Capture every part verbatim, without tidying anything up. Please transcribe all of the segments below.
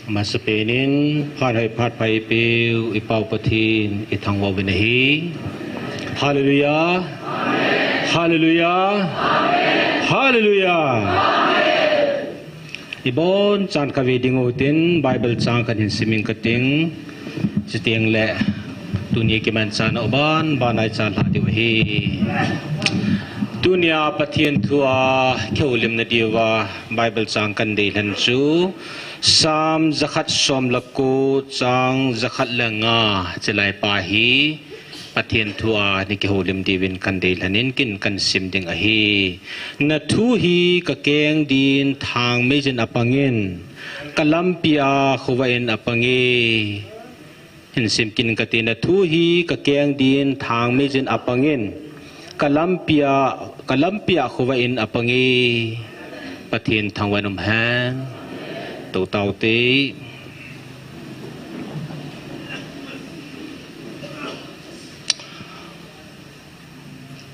Masapen in phat hoi phat pha eipeu i Pa u Pathen i thangvah uvin ahi. Hallelujah. Hallelujah. Hallelujah. Ibon chan kave ding u hitin Bible chang khat hin sim inge kating. Chuteng le tuni kimanchah nau ban ban a i chat lha diu ahi. Tunia Pathen thu a kihoulimna diuva Bible chang kahin deilhen chu Psalm jakhat som le ko chang jakhat le nga, chulai pa hi Pathen thu a nei kihoulim diuvin kahin deilhen in kin kahin sim ding ahi. Na thu hi ka keng din thangmei jin apang in, ka lampi a khovah in apang e. Hin sim kit inge kati, na thu hi ka keng din thangmei jin apang in, ka lampi a, ka lampi a khovah in apang e. Pathen thangvah in um hen. Tou tau te.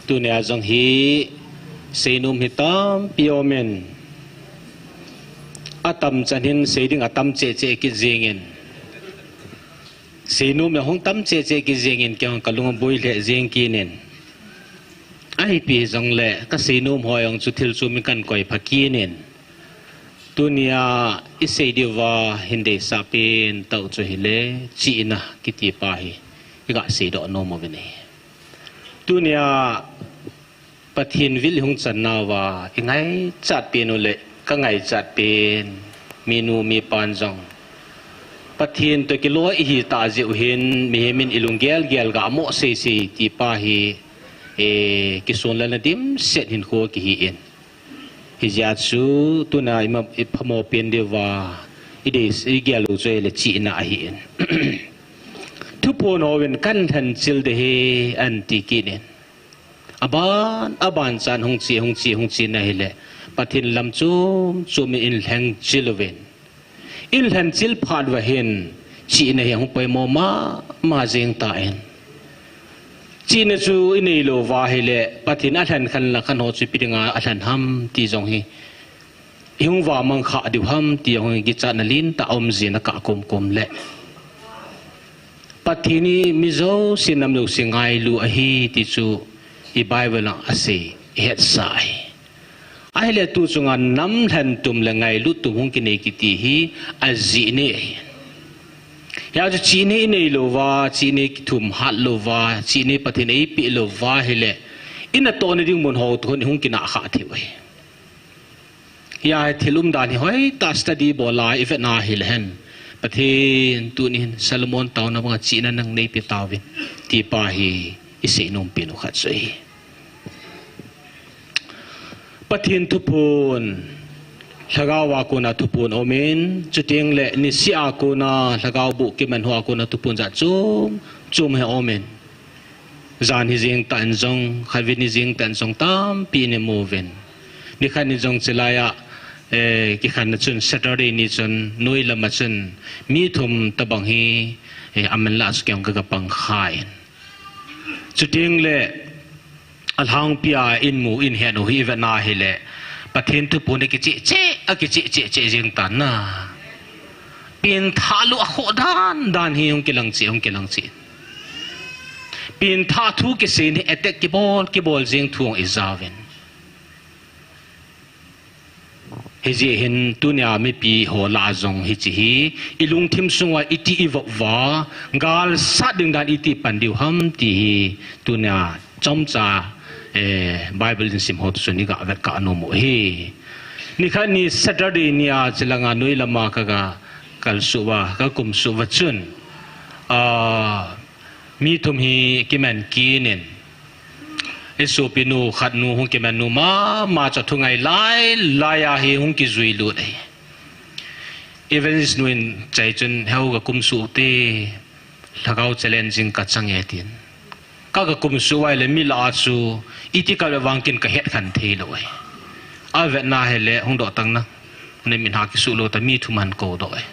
Tunia jong hi seinom hi tampi um in, atam chan hin sei ding atam cheh cheh kit jing in. Seinom jong hung tam cheh cheh kit jing in, kei jong ka lung aboi lheh jing kit in. Ahi pi jong le ka seinom ho jong chu thil chu mi kahin koi pha kit in. Tunia i sei diuva hin deisah pen tau chu hile chihna kiti pa hi i ga seidoh nom uvin ahi. Tunia Pathen vil i hung chan nauva i ngaichat pen u le ka ngaichat pen minu mipan jong Pathen toh kiloi i hi tah jeh u hin mihem in i lunggel gel ga mo sei sei ti pa hi, e, kisunlelna dimset hinkho kihi in. Hijeh a chu tuna i ma, i phamo pen diuva i dei, i gel u chu hile chihna ahi in. Thuphon hou in kahin lhenchil ding ahi ahin ti kit in. Aban, aban chan hung che, hung che, hung che na hile, Pathen lam chom chom in i lhenchil uvin. I lhenchil phat uva hin, chihna hi hung poimo mama jing tan. Chihna chu i neilou uva hile, Pathen a lhen khen la khen ho chu ipi dinga a lhen ham ti jong hi i hung vahmang kha diu ham ti jong hi kichatna lentah a um jin a kah komkom le. Pathen hi mi jouse nam jouse ngailu ahi ti chu i Bible a asei, i hetsa ahi. Ahile tu chunga nam lhen tum le ngailut tum hung kinei kiti hi ajeh nei ahi. Hijeh chun chihna i neilou uva, chihna i kithum hat lou uva, chihna Pathen in eipeh lou uva hile, i natohna ding mun ho toh hung kinah kha thei u ahi. Hia hi thil umdan hi hoitah study bol a i vet na hile hen. Pathen tuni hin Solomon taona banga chihna nang neipe tauvin. Ti pa hi i seinom pen u khat chu ahi. Pathen thuphon, Lhagao a kona thuphon um in, chuteng le nisih a kona, Lhagao boh kiman ho a kona thuphon jat chom chom hi um in. Jan hi jeng tah in jong, khatvei ni jeng tah in jong tampi i mu uvin. Nikhat ni jong chulai a, eh, kikhenna chun Saturday ni chun, noi lam a chun, mi thum tabang hi, eh, aman lah a chu kei jong ka, ka pang kha in. Chuteng le, alhangpi a i mu i het u hi i vet na hile, Pathen thuphon hi kicheh cheh, akicheh cheh cheh jeng tan na. Pengthah lou a khoh dan dan hi hung kilang cheh, hung kilang cheh. Pengthah thu kisei in attack kibol, kibol jeng thu hung i ja uvin. Hijeh hin tunia mipi ho lah a jong hiche hi i lungthim sunga iti i vop uva, gal sat ding dan iti pan diu ham ti hi tunia chomcha, eh, Bible in sim ho toh chun i ga vet kha nom u ahi. Nikhat ni Saturday ni a chulanga noi lam a ka ga kalsuh uva, ka kumsuh uva chun, ah, mi thum hi kiman kit in, i sopinu khat nu hung kiman nu mama chu thungai lai lai a hi hung kijui lut ahi. Evangelist nu in chai chun, heu ka kumsuh te, Lhagao challenge jing ka chang e tin. Ka, ka kumsuh uva le mi lah a chu iti ka vet vang kin ka het khen thei lou ahi. A vet na hile hung doh tan na. Nei min ha kisuh lou ta mi thum ahin kou doh e.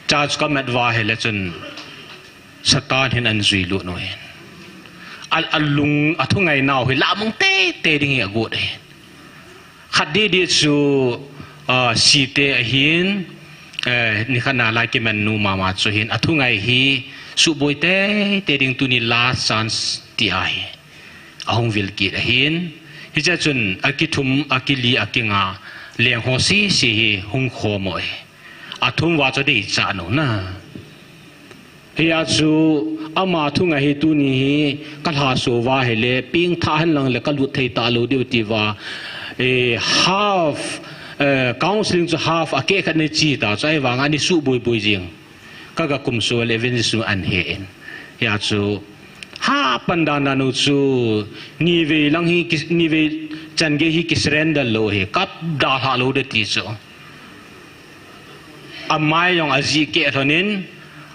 Church ka mat uva hile chun Satan hin ahin jui lut u ahi. A, a lung, a thungai nau hi lamang tei tei ding hi agot e. Khat didi chu ah, site ahin, eh, nikhat na lai kiman nu mama chu hin, athungai hi, suboi teitei ding tuni last chance ti ahi. Ahung vil kit ahin, hiche chun, akithum, akili, akinga, leng ho sese hi, hung khom u ahi. Athum uva chu deicha nom na. Hia chu ama thungai hi tuni hi kalhaso uva hile, pengtha hen lang le kalut thei talou diu tia, eh, half, eh, counseling chu half a keh khat nei chi ta, chu ahivanga nei suboi boi jing. Kaga kum sung le evangelist nu ahin he in. Hia chu, hapan dan dan u chu, nivei lang hi, ki-, nivei chan gei hi ki surrender lou hi, kap dalha lou de ti chu. Amai jong ajih keh lhon in,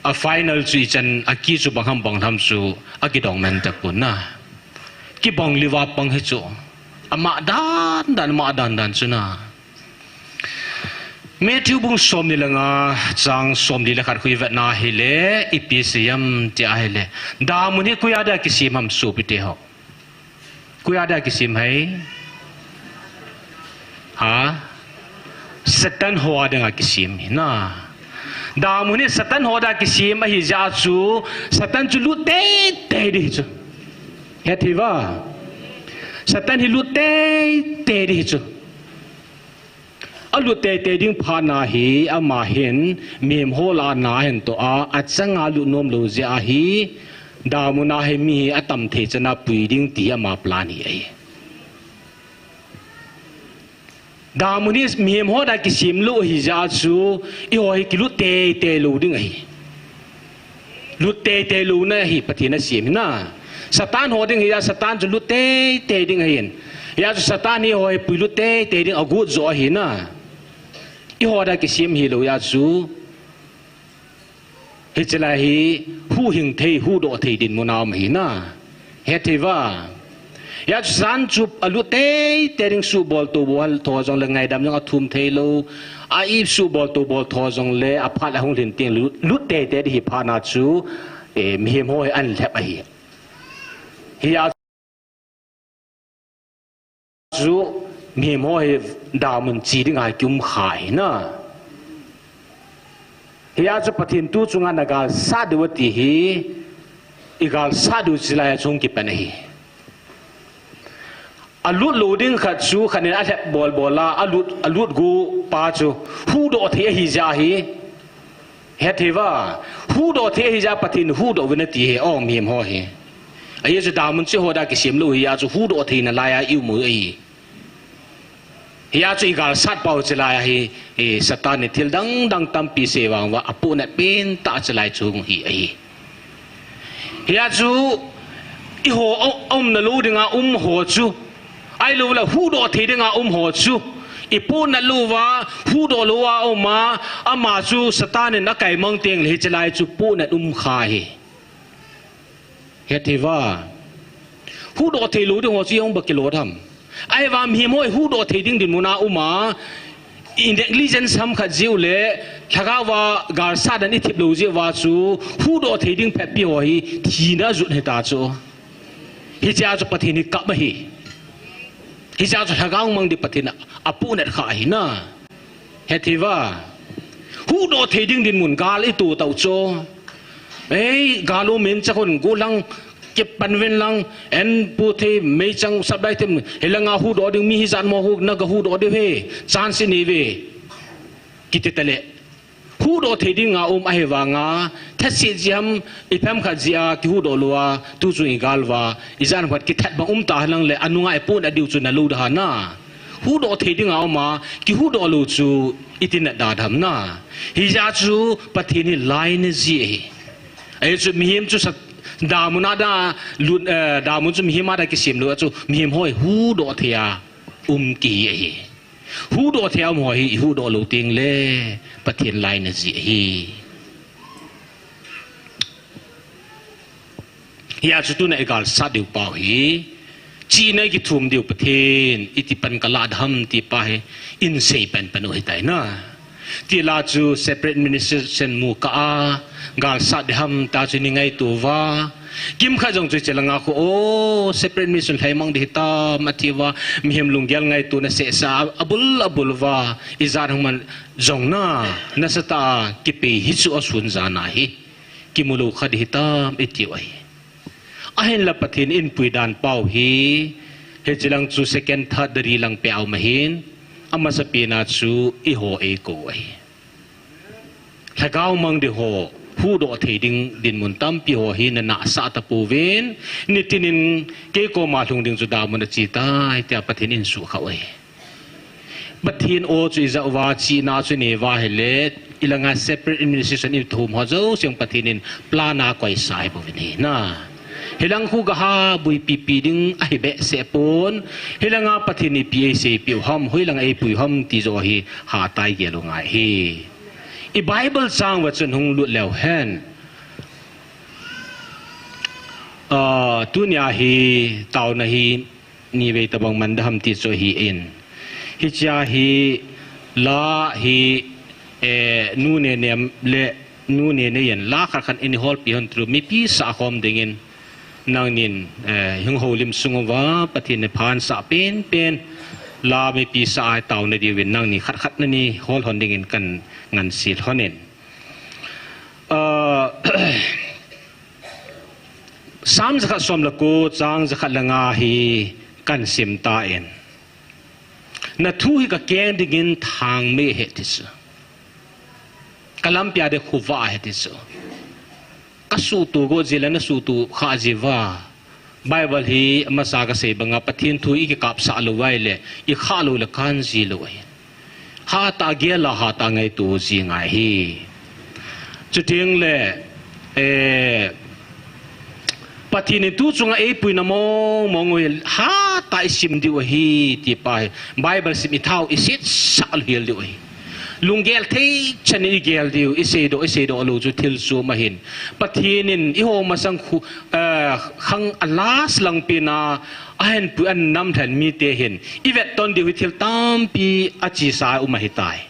a final chu ichan aki chu bang ham bang ham chu akidong man tapon na. Kibang liva pang hi chu. Ama dan dan, ama dan dan chu na. Matthew bung somni le nga, chang somli le khat khu ivet na hile, ipi asei em tia hile. Damun hi koi a dia kisem ham sopite ho. Koi a dia kisem ham? Ha? Satan ho a dinga kisem hi na. Damun hi Satan ho a dia kisem ahi jeh chu, Satan chu lut teitei ding hi chu. Hethei uva. Satan hi lut teitei ding hi chu. Alut teitei ding phat na hi, ama hin, mihem ho lah a na ahin toh a, achanga lut nom lou jeh a hi, damun a hi mi hi atam thei chan a pui ding ti ama plan hi ahi. Damun hi mihem ho dia kisem lou ahi jeh chu, eiho hi kilut teitei lou ding ahi. Lut teitei louna hi Pathen asem hi na. Satan ho ding hi a, Satan chu lut teitei ding ahin. Hia chu Satan hi eiho hi pui lut teitei ding agot joh ahi na. Eiho dia kisem hilou a chu. Hiche lai hi huhhing thei, huhdoh thei dinmun a um ahi na. Hethei uva. Hia chu Satan chu alut teitei ding, subol tobol tho jongle ngaidam jong athum thei lou. A isuhbol tobol tho jongle aphat ahung lhin teng lut, lut teitei ding hi phat na chu, eh, mihem ho hi ahin lhep ahi. Hia chu mihem ho hi damun che dinga kium kha ahi na. Hia chu Pathen tu chunga nagalsat diu ati hi, igalsat diu chulai a chu hung kipan ahi. Alut lou ding khat chu khat in alhep bol bol a, alut, alut go pa chu huhdoh thei ahi jeh hi. Hethei uva, huhdoh thei ahi jeh a Pathen huhdoh uvin ati hi, o mihem ho hi. Ajeh chu damun chu eiho dia kisem lou ahi a chu huhdoh thei nalai a ium u ahi. Hia chu igalsat pau chulai a hi, eh, Satan in thil dang dang tampi sei vang uva, apohnat pentah chulai chu hung hi ahi. Hia chu eiho a, aumna lou dinga um ho chu, ahilou le huhdoh thei dinga um ho chu, ipohnat lou uva, huhdoh lou a um a, ama chu Satan in akaimang teng le hiche lai chu pohnat um kha ahi. Hethei uva. Huhdoh thei lou ding ho chu ahung ba kilo tham. Ahivang mihem ho hi huhdoh thei ding dinmun a um a, i negligence ham khat jeh u le, lhagao a galsat dan ithip lou jeh uva chu, huhdoh thei ding phatpi ho hi thina jot hita chu. Hiche a chu Pathen hi kap ahi. Hiche a chu lhagao mang ding Pathen a, apohnat kha ahi na. Hethei uva. Huhdoh thei ding dinmun gal ito tau chu. Ei, gal u min chakun golang kipan uvin lang, en pu thei meichang sap dai them, hilanga huhdoh ding mi hijat mo hu, naga huhdoh diu hi, chance inei uve. Kiti tale. Huhdoh thei dinga um ahivanga, thaset jeh ham, iphem khat jeh a, kihuhdoh lou a, tu chung igal uva, ijat ham khat kithat bang um ta henlang le, anunga ipohnat diu chu nalou da ham na. Huhdoh thei dinga um a, kihuhdoh lou chu, iti nat da ham na. Hijeh a chu, Pathen hi lainat ji ahi. Ajeh chu mihem chu sat, damun a dia lut, eh, damun chu mihem a dia kisem lou a chu, mihem ho hi huhdoh thei a um kihi ahi. Huhdoh thei a um ho hi, ihuhdoh lou teng le, Pathen lainat ji ahi. Hia chu tuna igalsat diu pau hi, chihna ikithum diu Pathen, iti pan kalah da ham ti pa hi, insei pan pan u hitai na. Tila chu separate administration mu kah a, galsat ding ham tia chu ni ngaito uva. Kimkhat jong chu hiche langa khu, o, separate administration lhaimang ding hitam, ati uva, mihem lunggel ngaitona sehseh a, abul, abul uva, ijat ham man jong na, nasatah a, kipei hi chu asun jana hi. Kimu lou kha ding hitam, itiu ahi. Ahinla Pathen in puidan pau hi, hiche lang chu second, third, dari lang peh a um ahin, amasapen a chu eiho eikou ahi. Lhagao mang ding ho, huhdoh thei ding dinmun tampi ho hi nanahsah tapouvin, nitin in kei koma lhung ding chu damun achetai, tia Pathen in suhkhah u ahi. Pathen o chu ijah uva, chihna chu inei uva ahile, ilanga separate administration ithum ho jouse jong Pathen in plan a koisa ahi bouvin ahi na. Hilang khu gaha buipi pi ding ahi behseh pon, hilanga Pathen in ipi eiseipeh u ham, hoilanga eipui u ham ti joh hi hatah a igel u ngai ahi. I Bible chang uva chun hung lut leu hen. Ah, tunia hi taona hi nivei tobang man ding ham ti chu ahin. Hichea hi la hi, eh, nu Nenem le nu Nenei in la khat khat in eiholpi hon chu mipi sah khom dingin nangnin, eh, hung houlim sung uva Pathen in phatsah penpen la mipi sah a taona diuvin nangni khat khat nani hol hon dingin kangansei lhonin. Ah, Sam jakhat som le ko, chang jakhat le nga hi kahin sim tan. Na thu hi kakeng dingin thangmei ahi ti chu. Ka lampi a ding khovah ahi ti chu. Kasuhtoh got ji le nasuhtoh khah ji uva. Bible hi amasa kasei banga Pathen thu ikikapsah lou uva ahile, ikhah lou le kan ji lou ahi. Hatah a gel a hatah a ngaito ji ngai ahi. Chuteng le, eh, Pathen in tu chunga eipuina mong mong u hi hatah a isim diu ahi, ti pa hi. Bible sim ithau isetsah lhel diu ahi. Lunggel thei chan in igel diu, iseidoh, iseidoh lou chu thil chom ahin. Pathen in eiho masang khu, eh, khang a last lang pen a, ahin pui anam lhen mite hin ivet ton diu hi thil tampi achesa um ahitai.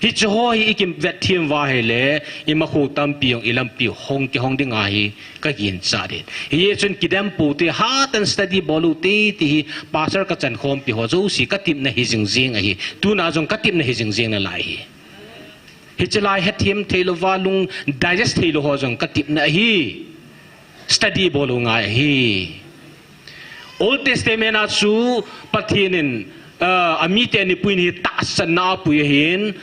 Hiche ho hi ikivet them uva ahile, imakho tampi jong ilampi hong kihong ding ahi kaginchat in. Hijeh chun kidem pou te, hat and study bol u te, ti hi pastor kachan khompi ho jouse katepna hi jing jing ahi. Tuna jong katepna hi jing jing nalai ahi. Hiche lai hethem thei louva lung digest thei lou ho jong katepna ahi. Study bol u ngai ahi. Old Testament a chu Pathen in, ah, amite nipuina hi tahsanna apui ahin,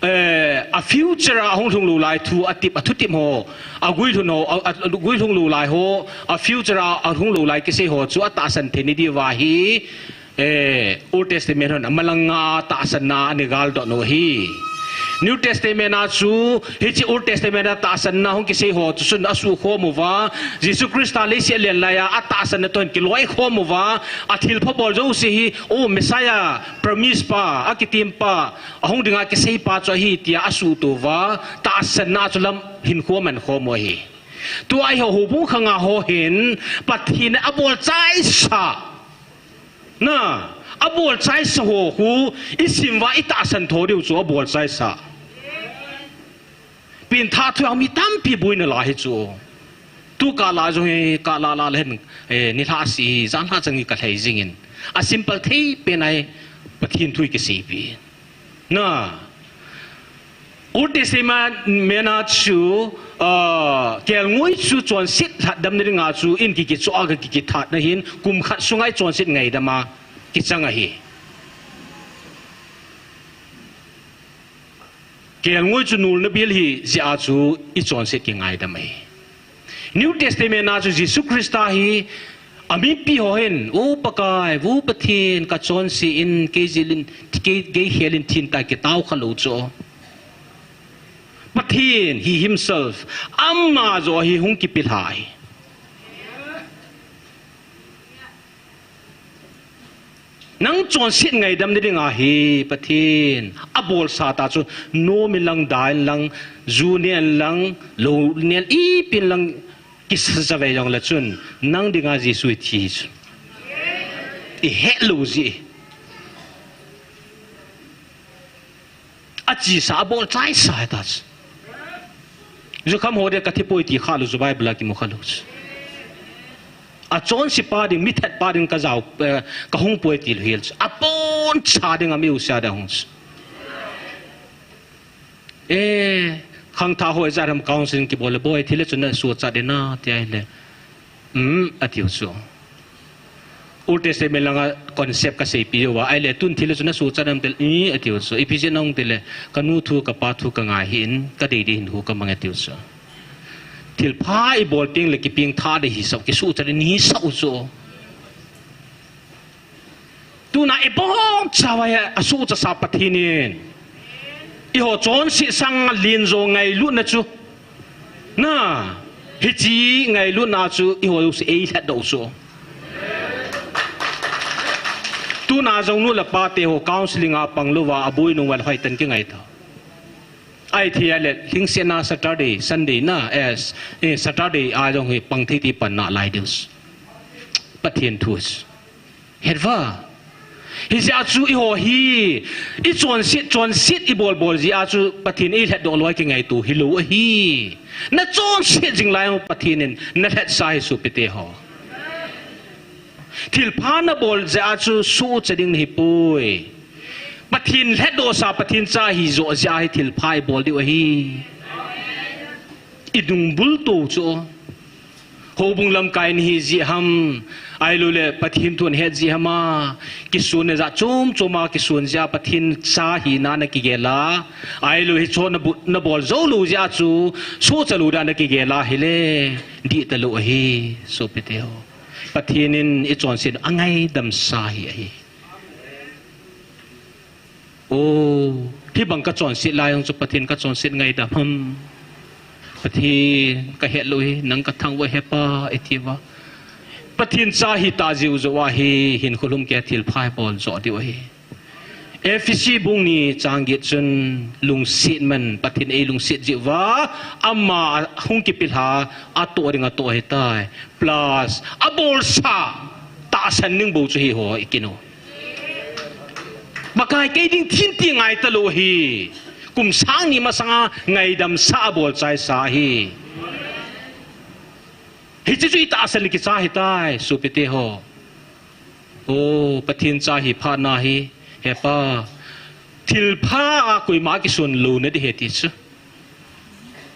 eh, a future a hung lhung lou lai thu atep, athutep ho, aguilhun ho, a, a, aguilhung lou lai ho, a future a, ahung lou lai kisei ho chu atahsan thei na diuva hi, Eh, Old Testament hon amalang a tahsanna ana galdoh u ahi. New Testament a chu, hiche Old Testament a tahsanna hung kisei ho chu chun asuhkhom uva, Jesu Christa leiset alen laiya atahsanna toh hin kiloikhom uva, athilpha bol jouse hi, o Messiah, promise pa, akitem pa, ahung dinga kisei pa chu ahi tia asuhtoh uva, tahsanna chu lam hinkho amankhom u ahi. Tua hi houbung khanga ho hin, Pathen in abol chaisa Na, abol chaisa ho khu, isim uva itahsan tho diu chu abol chaisa. Pengthah thu a mi tampi boina la hi chu. Tu kah la jong hi, kah la la le hin, eh, nilhah seh hi, janlhah chang hi kalhai jingin. A simple thei pen a hi, Pathen thu hi kiseipi. Na, Old Testament a chu, ah, kelngoi chu chonset lhatdamna dinga chu in kikichoh a kakikithatna hin kum khat sunga ichonset ngaidama kichang ahi. Kelngoi chu nulna bil hi jeh a chu ichonset kingaidam ahi. New Testament a chu Jesu Christa hi amipi ho hin, O Pakai, O Pathen, kachonse in, kei jilin, kei, kei khelin thin ta kitao khalou chu. Pathen, he himself, ama joh hi hung kipelhai. Nang chonset ngaidam na dinga hi Pathen, abolsa ta chu, nom in lang, da in lang, ju nen lang, lou nen, ipi in lang, kisa jave jongle chun, nang dinga Jesu hi thi chu. Ihet lou jeh. achesa, abol chaisa hita chu. Jukham ho dia kathi poi ti kha lou chu Bible a kimu kha lou chu. Achonse pa ding, mithat pa ding kajao, eh, kahung poi ti lou hel chu. Aboncha ding a mi u sia da hung chu. Eh, khangthah ho ijat ham counseling kibol le, boi, thil le chu na suhchat ding na, tia ahile. Um, atiu chu. Old Testament langa concept kaseipeh uva, ahile tun thil le chu na suhchat ding ham tile, um, atiu chu. Ipi jeh ham tile, kanu thu, kapa thu kangai hih in, kadei dei hin hu kamang atiu chu. Thilpha ibol teng le kipeng tha dei hisah, kisuhchat ding hisah u chu. Tuna ibonchauva hi asuhchatsa Pathen in. Eiho chonset sanga lenjo ngailutna chu. Na, hiche ngailutna chu eiho jouse eilhatdoh u chu. Tuna jong nu le pa te ho counseling a pang louva aboi nung uva le hoitah in kingai ta. Ahithei a le lhingsetna Saturday, Sunday na, eh, Saturday a jong hi pang thei ti panna lai diu chu. Pathen thu chu. Hetva. Hijeh a chu eiho hi, ichonset, chonset ibol bol jeh a chu Pathen eilhatdoh lou a kingaito hilou ahi. Nachonset jing lai u Pathen in nalhatsa ahi sopite ho. Thilpha nabol jeh a chu suhchat ding nahipoi. Pathen lhatdohsa, Pathen cha hijoh jeh a hi thilpha ibol diu ahi. Idungbul tou chu. Houbung lamkai nahi jeh ham, ahiloule Pathen thu nahet jeh ham a, kisonna jat chom chom a kison jeh a Pathen cha hina nakigel a, ahilou hicheho nabol joulou jeh a chu, suhchat lou dia nakigel a hile, dihtalou ahi, sopite ho. Pathen in ichonset angaidamsa hi ahi. O, hibang kachonset lai jong chu Pathen kachonset ngaidam ham. Pathen kahet lou hi, nang kathangvah e Hepa, itiuva. Pathen cha hitah jeh u joh a hi, hinkho lhumkeiya thilpha ibol joh diu ahi. Ephesi bung ni chang get chun, lungset man, Pathen eilungset jeh uva, ama hung kipilha, atoh ding atoh ahitai. Plus, abolsa, tahsan ding bou chu hiho ikin u. Pakai kei ding thim ti ngaitalou ahi. Kum sang ni masanga ngaidamsa abol chaisa ahi. Hiche chu itahsan le kicha ahitai, sopite ho. O, Pathen cha hi phatna hi, Hepa, thilpha a koima kisun louna ding ahi ti chu.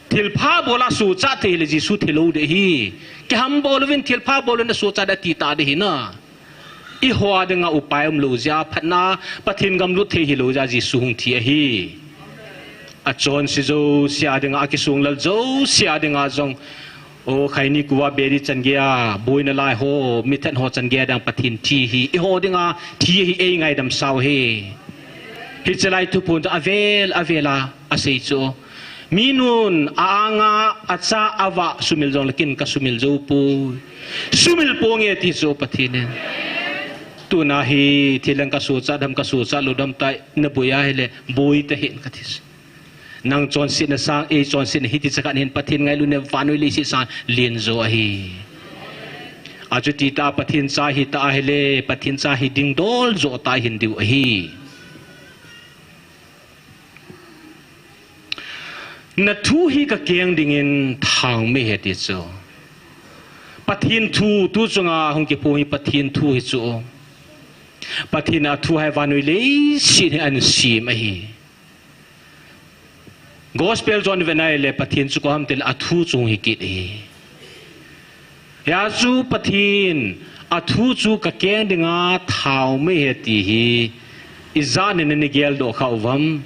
Thilpha bol a suhchat thei hile Jesu thilou ding ahi. Kihambol uvin thilpha bol uvin asuhchat ding ati ta ding ahi na. Eiho dinga upai umlou jeh a phatna, Pathen gam lut thei hilou jeh a Jesu hung thi ahi. Achonse jouse a dinga, akisonglel jouse a dinga jong, o, khaini kuva beri chan geiya boina lai ho, mithat ho chan geiya dinga Pathen thi hi, eiho dinga thi hi eingaidamsau ahi. Hiche lai thuphon chu avel avel a asei chu. Minun a-anga acha avah sumil jongle ken kasumil joupoi. Sumil ponge ti chu Pathen in. Tuna hi thil dang kasuhchat dem kasuhchat lou dem tia naboi ahile boi tahih in kati chu. Nang chonsetna sang, ei chonsetna hiti chakhat hin Pathen ngailutna vannoi leiset sang lenjo ahi. Achuti tah a Pathen cha hitah ahile, Pathen cha hi dingdol joh tah ihin diu ahi. Nathu hi kakeng dingin thaomei hih ti chu. Pathen thu, tu chunga hung kiphong hi Pathen thu hi chu. Pathen athu hi vannoi leiset hi ahin sem ahi. Gospel John vet na ahile Pathen chu koi ham tile athu chu hung hi kit ahi. Hia chu Pathen athu chu kakeng dinga thaomei hih e ti hi, ijat nin nagel doh khah uvam?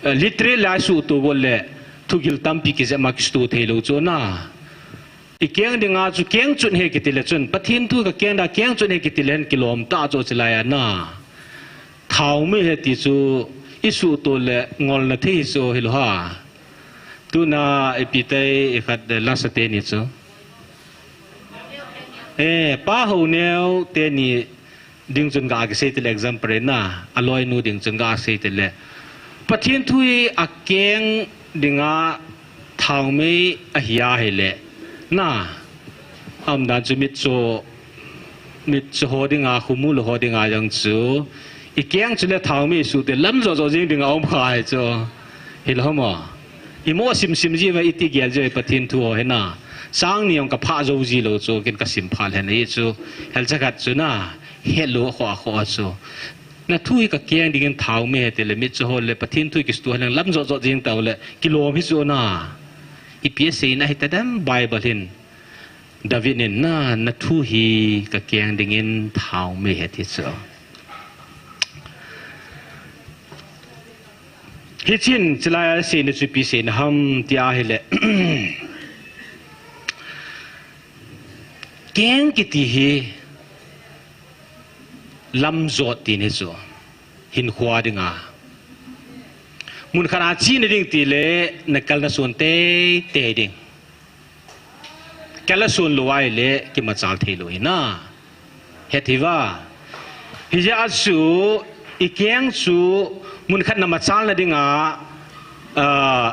Literal a isuhto got le thugil tampi kijep ma kisuhto theilou chu na. Ikeng dinga chu kengchot hih e kitile chun, Pathen thu kakeng dinga kengchot hih e kitile hin kilom tah chu chulai a na. Thaomei hih e ti chu isuhto le ngolna thei hi chu hilou ham? Tuna ipi tei ikhat lasa teni chu. Eh, Pa Houneo teni ding chun ga kisei tile example na, aloinu ding chun ga sei tile. Pathen thu hi akeng dinga thaomei ahi ahile. Na, aumdan chu mitcho, mitcho ho dinga, khomu lou ho dinga jong chu. I keng chu le thao mei suh te lam jo jo jing ding a um kha hi chu. Hilou mo. I mo sim sim ji ve, i ti gel ji ve Pathen thu ho hi na. Sang ni ong ka pha jo ji lou chu ken ka sim pha le na hi chu. Hel cha khat chu na. He lo kho kho chu. Na thu hi ka keng ding in thao mei he te le mit chu ho le Pathen thu ki stu le lam jo jo jing tau le ki lom hi chu na. I pi sei na hi ta dem Bible hin. David in na, na thu hi ka keng ding in thao mei he ti chu. Hi chin chilai a sei na chu pi sei na ham ti a hi le. Keng ki ti hi lam jot ti ni chu. Hin khua ding a. Mun khat a chi na ding ti le na kal na sun te te ding. Kal a sun lo ai le ki machal thei lo hi na. He thi va. Hi ja chu i keng chu mun khat na machal na ding a, ah,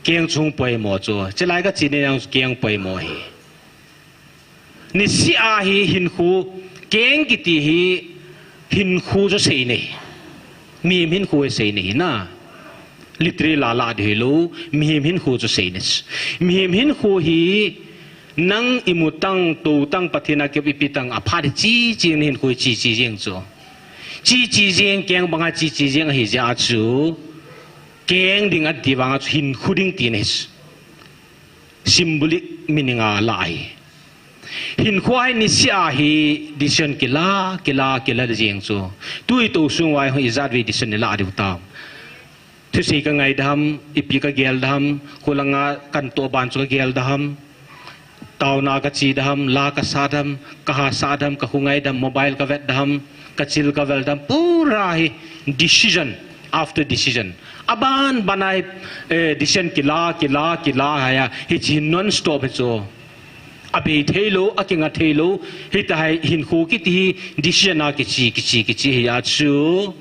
keng chu hung poimo chu. Chilai ka chi ni yang keng poimo hi. Ni si a hi hin khu keng ki ti hi hin khu chu sei nei. Mihem hin khu sei nei hi na. Literally la la di hi lo, mihem hin khu chu sei ni. Mihem hin khu hi nang i mu tang, to tang, Pathen a ki pi tang, a pha di chi chi ni hin khu chi chi jing chu. Chi chi jing, keng bang a chi chi jing hi ja chu. Keng ding a ti vang a chu hin khu ding ti ni. Symbolic meaning a la hi. Hin khua hi ni si a hi decision kila, kila, kila jing chu. Tui to sung vai ho i jat ve decision ni la diu ta. Thusei ka ngai dam, i pi ka gel dam, khulanga kan to ban chu ka gel dam. Tauna ka chi dam, la ka sa dam, ka ha sa dam, ka hu ngai dam, mobile ka vet dam, ka chil ka vel dam, pura hi decision after decision. Aban banai, eh, decision kila, kila, kila haya, hi chi non stop hi chu. A bei thei lo, a kinga thei lo, hi ta hai hin khu ki ti hi decision a ki chi, ki chi, ki chi hi a chu.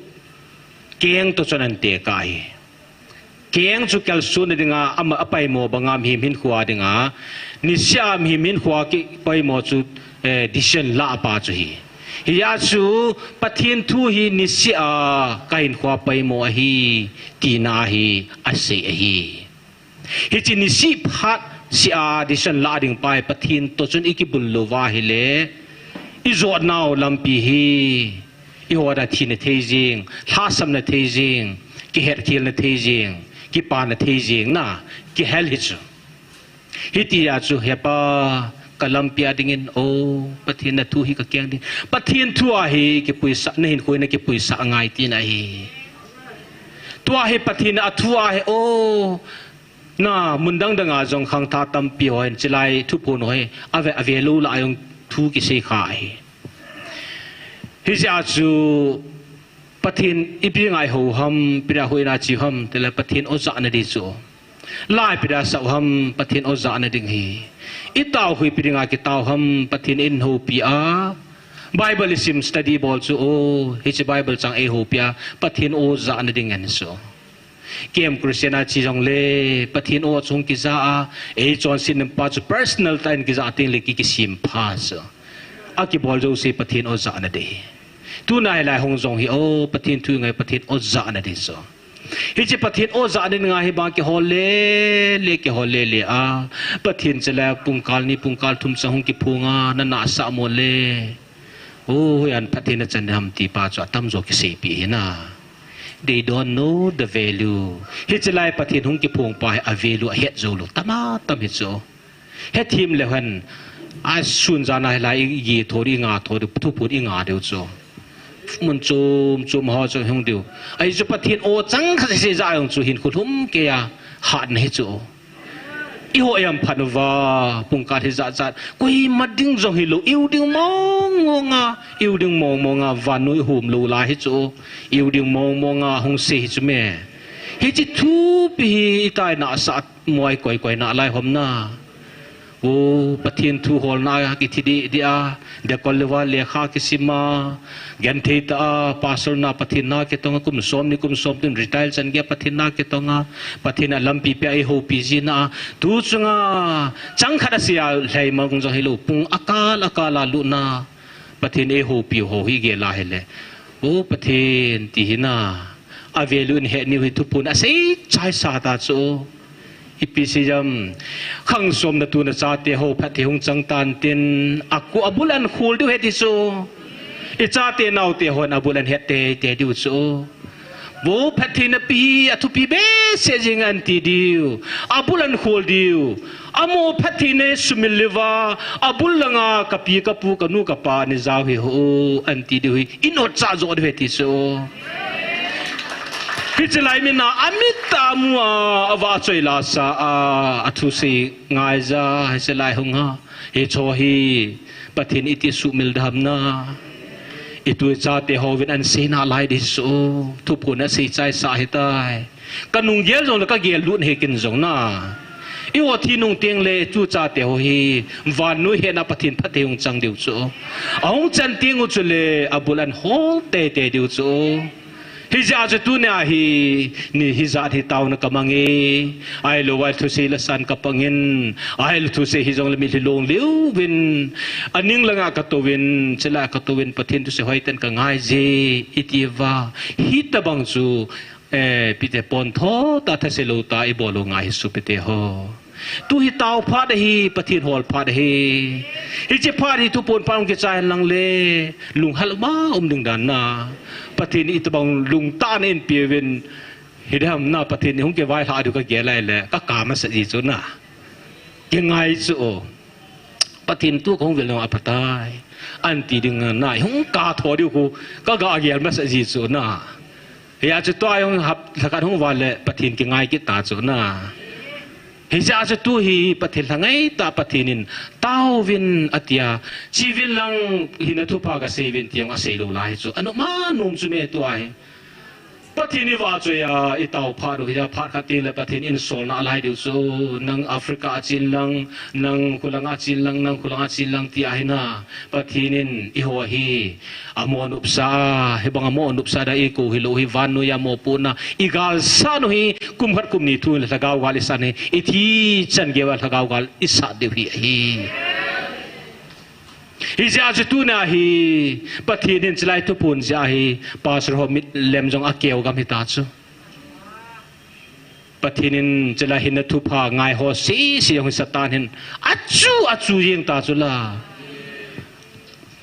Keng to chon an te ka hi. Keng chu kal sun ding a, ama a poimo bang a mihem hin khua ding a. Ni si a mihem hin khua ki poimo chu, eh, decision la pa chu hi. Hi a chu Pathen thu hi ni si a ka hin khua poimo a hi, ti na hi, a sei a hi. Hi chi ni si phat si a decision la ding pai Pathen to chun i ki bul lo va hi le. I jot nau lampi hi. I ho da thi na thei jing, hla sam na thei jing, ki het khel na thei jing, ki pa na thei jing na, ki hel hi chu. Hi ti a chu he pa ka lampi a ding in, o, Pathen na thu hi ka keng ding. Pathen thu a hi ki puisa, na hin khoi na ki puisa ngai ti na hi. Tua hi Pathen a thu a hi, o, na mun dang dang a jong khang tha tampi ho hin chilai thu phun ho hi, a ve, a ve lo la a jong thu ki sei kha hi. Hi ja chu Pathen ipi ngai ho ham, pira ho ina chi ham, te le Pathen o ja na di chu. Lai pira sa ham, Pathen o ja na ding hi. I tau hui pira nga ki tau ham, Pathen in ho pi a. Bible sim study bol chu o, hi chi Bible chang ei ho pi a, Pathen o ja na ding en so. Kem Christian a chi jong le, Pathen o chung ki ja a, ei chon sin pa chu personal ta in ki ja ting le ki ki sim pha so. A ki bol jo se Pathen o ja na de. Tu na hi lai hong jong hi, o, Pathen thu ngai Pathen o ja na de so. Hi chi Pathen o ja na ngai hi ba ki hol le, le ki hol le le a. Pathen che le pungkal ni pungkal thum sa hong ki phung a, na na sa mo le. O, hoi an Pathen a chan ham ti pa chu a tam jo ki sei pi hi na. They don't know the value. Hi chi lai Pathen hung ki phung pa hi a value a het jo lo. Tama tam hi chu. He thim le hen. A sun ja na hi lai i gi tho di nga tho di thu phun i nga deu chu. Mun chum chum ho chu hung deu. Ai chu Pathen o chang kha se ja jong chu hin khu lhum ke a. Hat na hi chu. I ho yam phat uva, pungkal hi jat jat. Koima ding jong hi lo, i u ding mong mong a, i u ding mong mong a, vannoi hum lo lai hi chu. I u ding mong mong a, hung se hi chu me. Hi chi thupi hi i tai na sa moi koi koi na lai hom na. O, Pathen thu hol na ki thi di di a. Dekol le va lekha ki sim a, gen thei ta a, pastor na Pathen na ki tong a, kum som ni kum som tun retire chan ge Pathen na ki tong a, Pathen a lampi pe a ei ho pi ji na a, tu chunga, chang khat a sia hlei mang jong hi lo pung a kal a kal a lu na, Pathen ei ho pi ho hi ge la hi le. O Pathen, ti hi na. A value in he niu hi thuphon a sei chai sa ta chu. Ipi sei jam. Khang som na tu na chate ho phatthei hung chang tan tin. A ku a bul an khul diu he ti chu. I chate nau te hon a bul an het te te diu chu. Bo phatthei na pi a thupi be se jing an ti diu. A bul an khul diu. Amo phatthei nei sumil liva, a bul langa ka pi, ka pu, ka nu, ka pa ni zau hi ho, an ti diu hi, in ot cha zo diu he ti so. Hi chilai mina, a mit ta mua, a va choi la sa a, a thu sei ngai za, hi chilai hung ha, hi cho hi, Pathen iti sumil dam na. I tu i chate ho vin an sei na lai di so, thuphon a sei chai sa hi tai. Ka nung gel jong le ka gel lut he kin jong na. I o thi nung ting le tu chate ho hi. Van nui he na Pathen phatthei hung chang diu chu. A hung chan ting u chu le a bul an hol te te diu chu. Hi ja chu tu na hi. Ni hi ja thi tau na ka mang e. Ai lo wai thu sei la san ka pang in. Ai lo thu sei hi jong le mi thi long liu vin. A ning langa ka to vin. Chila ka to vin Pathen thu sei hoi ten ka ngai je. I ti va. Hi ta bang chu. Eh, pite pon tho ta tha se lo ta i bol lo ngai hi su pite ho. Tu hi tau phat hi, Pathen hol phat hi. Hi che phat hi thuphon phat ki chai lang le, lung hal ma um ding dan na. Pathen i tabang lung ta na in pi vin. Hi dam na Pathen hung ke vai hla du ka ge lai le, ka ka ma sa ji chu na. Ke ngai chu o. Pathen tu kong vil no apatai. An ti ding na, hung ka tho diu ku, ka ga gel ma sa ji chu na. Hia chu tua hung hap, thakat hung va le, Pathen ki ngai ki ta chu na. Hi ja chu tu hi, Pathen la ngai ta Pathen in, tau vin a tia, chi vin lang, hi na thu pa ka sei vin tiang a sei lo lai chu. Anu ma num chu me tu ai. Pathen i va chu ya, i tau phat u hi ya, phat khat ti le Pathen in sol na lai diu chu, nang Africa a chin lang, nang kulang a chin lang, nang kulang a chin lang ti a hi na. Pathen in i ho hi, Amo nupsa, hi bang amo nupsa da i ko hi lo hi van nu ya mo pu na. I gal sa nu hi kum khat kum ni thu le lhagao gal i sa ni. I thi chan ge wa lhagao gal i sa deu hi hi. Hi ja chu tu na hi Pathen in chilai thuphon ja hi Pastor ho mit lem jong a keu gam hi ta chu. Pathen in chila hin na thupha ngai ho si si jong hi Satan hin achu achu jing ta chu la.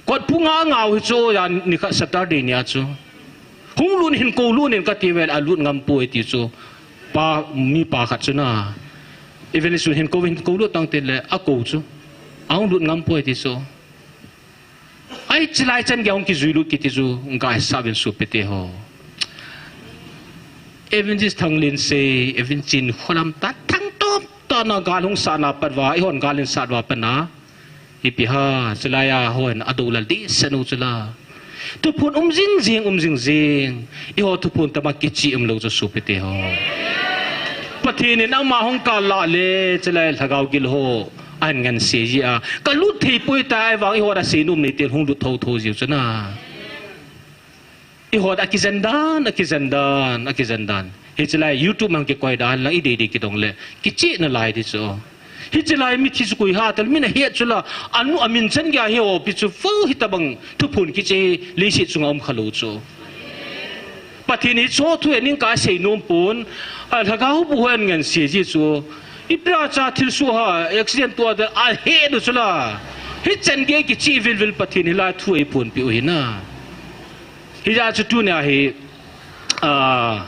Kot pu nga ngau hi chu ya ni kha Saturday ni a chu. Hung lun hin ko lun in ka ti vel a lut ngam pu ti chu. Pa mi pa khat chu na. Evangelist hin ko hin ko lut tang te le a ko chu. A hung lut ngam pu ti chu. Ai chilai chan ge hung ki zui lut ki ti chu ngai sa vin su pe te ho. Evangelist Thang Lin se, Evangelist Chin Kholam ta thang top ta na gal hung sa na pat va, i hon gal in sat va pa na. Ipi ha, chilai a hon a do lal di sa nu chila. Thuphon um jing jing, um jing jing. I ho thuphon tama kichi um lo chu su pe te ho. Pathen in ama hung kal la le, chilai lhagao gil ho. An ngan se ji a. Ka lut thei poi ta ai vang i ho da se num nei tel hung lut tho tho jiu chu na. I hot a kijen dan, a kijen dan, a kijen dan. Hi chilai YouTube mang kikoi dan lang i dei dei kidong le. Kichi na lai di chu. Hi chilai mi thi chu kui ha tal mi na hiat chu la. Anu amin chan gya hi o pi chu fo hi tabang thuphon kichi le si chunga um kha lo chu. Pathen hi cho thu e ning ka sei nom pon. A lhagao bu hoi an ngan se ji chu. I pra cha thil su ha accident tua da a he do chu la. Hi chan ge kichi vil vil Pathen hi la thu e pon pi u hi na. Hi ja chu tu na hi, a,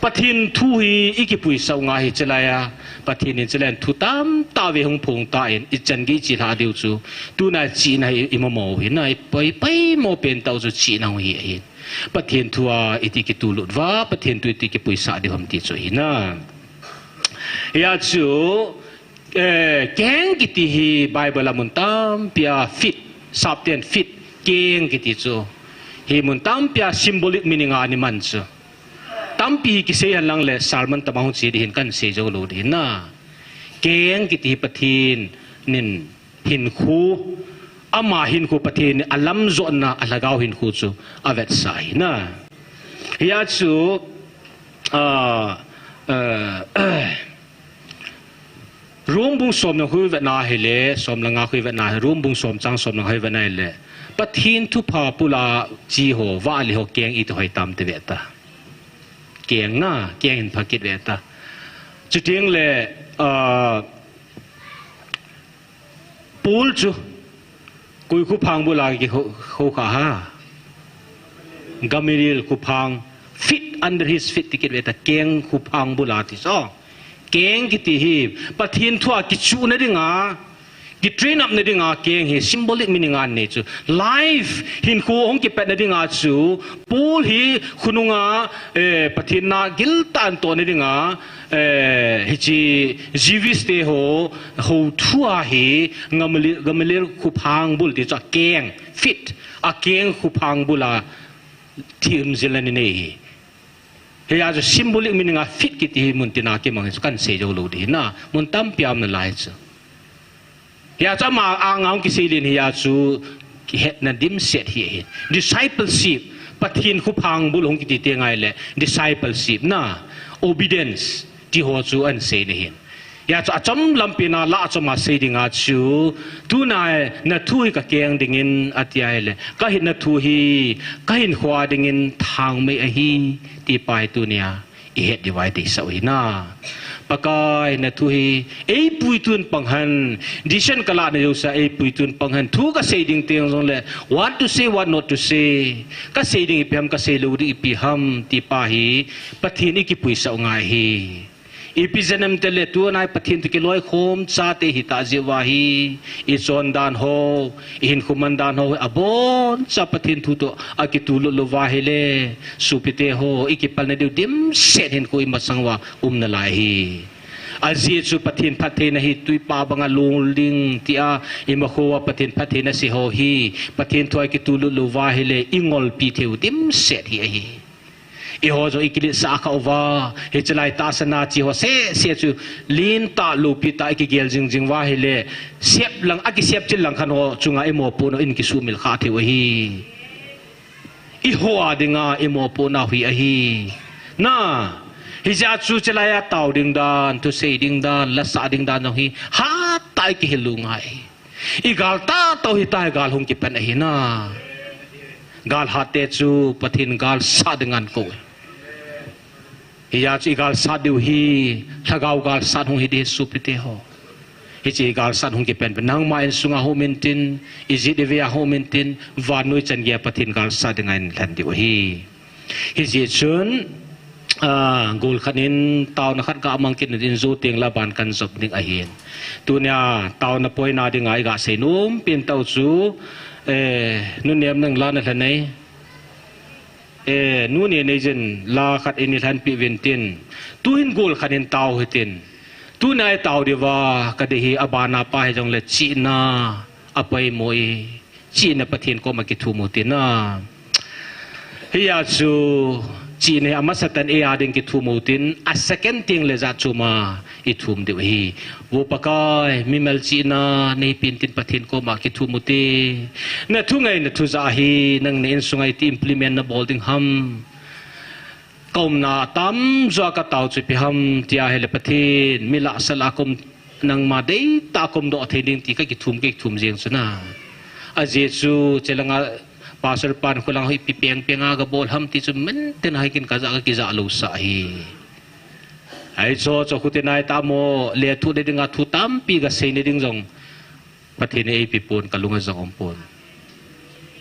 Pathen thu hi i kipui sau nga hi chilai a. Pathen in chilai thu tam ta ve hung phong ta in i chan ge chi hla diu chu. Tu na chi na hi i mo mo hi na i pai pai mo pen tau chu chi na hi hi. Pathen thu a i ti ki tu lut va, Pathen thu i ti kipui sa diu ham ti chu hi na. Hi a chu, Eh, keng kiti hi Bible a mun tampi a fit, sapten fit, keng kiti chu. Hi mun tampi a symbolic meaning a ni man chu. Tampi hi kisei han lang le sermon tama hung chi di hin kan sei jo lo di hin na. Keng kiti hi Pathen in hinkhu, ama hinkhu Pathen in a lam jotna a lhagao hinkhu chu a vetsa hi na. Hi a chu, ah, eh, Rom bung som le nga khu ivetna hile, som le nga khu ivetna, Rom bung som chang som le nga khu ivetna hile, Pathen thupha bula che ho, vale ho keng iti hoi tam ti ve ta. Keng na, keng hin pha kit ve ta. Chuteng le, ah, Paul chu koi khuphang bula kihou, hou kha ham? Gamaliel khuphang, feet, under his feet ti kit ve ta, keng khuphang bula ti chu. Keng kiti hi Pathen thua kichuhna dinga, kitrain up na dinga keng hi symbolic meaning anei chu. Life hinkho hung kipatna dinga chu Paul hi khonunga, eh, Pathen na giltah in tohna dinga, eh, hiche Jewish te ho, ho thua hi Gamaliel, Gamaliel khuphang bul ti chu akeng, feet, akeng khuphang bula thi umjilna nei hi. Hia chu symbolic meaning a feet kiti hi mun tina kimang chu kan sei jou lou ding na. Mun tampi a um nalai chu. Hia chu ama anga hung kisei lin hia chu kihetna dimset hi ahi. Discipleship, Pathen khuphang bul hung kiti teng ahile discipleship na, obedience ti ho chu ahin sei na hin. Hia chu achom lampi na lah achom a sei dinga chu, tuna na thu hi ka keng dingin ati ahile, ka hinna thu hi ka hinkho a dingin thangmei ahi ti pa hi tunia i het diu ahi deisah u hi na. Pakai na thu hi ei puitun pang hen, decision ka lah na jouse ei puitun pang hen, thu ka sei ding teng jongle, what to say, what not to say, ka sei ding ipi ham, ka sei lou ding ipi ham ti pa hi Pathen i kipuisah u ngai hi. Ipi jeh inem itile tuna i Pathen toh kiloikhom chate hita jeh uva hi, i chondan ho, i hinkho mandan ho, abonchan Pathen thu toh akitulut lou uva ahile, sopite ho, i kipalna diu dimset hinkho i masang uva um nalai hi. Ajeh chu Pathen phattheina hi tuipa banga lungding tia, i makhoa Pathen phattheina sei ho hi, Pathen thua kitulut lou uva ahile, i ngolpi theiu dimset hi ahi. Eiho jong i kiletsah kha uva, hiche lai tahsa na che ho sese chu lentah lopi tah i kigel jingjing uva ahile, sep lang, akisep chil lang khat ho chunga i mopohna in kisumil kha theiu ahi. Eiho a dinga i mopohna hi ahi. Na, hijeh chun hiche lai a tao ding dan, thusei ding dan, lasah ding dan jong hi, hatah a i kihil u ngai. I gal tahtah u hitia gal hung kipan ahi na. Gal hat te chu Pathen gal sat ding ahin kou. Hijeh chun i gal sat diu hi, lhagao gal sat hung hi ding sopite ho. Hiche i gal sat hung kipan pen nangma insunga hung um intin, i jet i vei a hung um intin, vannoi chan geiya Pathen gal sat dinga i lhen diu ahi. Hijeh chun, ah, gol khat in taona khat ga mang kit in jou teng le aban kan jop ding ahin. Tunia taona poina dinga i ga sei nom pen tau chu, eh, Nu Nem nang la na lhen e. Eh, Nu Neneiyin la khat in i lhenpi uvin tin. Tuhin gol khat in tao hitin. Tunia i tao diuva ka dei hi abana pa hijongle chihna apoimo e. Chihna Pathen koma kithum u tin a. Hijeh chun chihna hi amasa tah in eia ding kithum u tin, a second teng le jat chom a i thum diu ahi. Vo Pakai, mimal chihna nei pen tin Pathen koma kithum u te. Na thu ngai, na thu jah hi nang na insunga iti implement na bol ding ham. Ka umna tamjo a ka tao chu ipi ham tia ahile Pathen, mi lah sah lah a ka um, nangma deitah a ka umdoh thei ding ti ka kithum, ka kithum jeng chu na. Ajeh chu chelanga Pastor pan khulang hoi ipi peng peng a ka bol ham ti chu maintain a hi kin ka jah, ka kijah lou sah hi. Ahi chu, chu khuti nai tamo, lethuh le dinga thu tampi ka sei na ding jong Pathen in eipe pon, ka lunga jong um pon.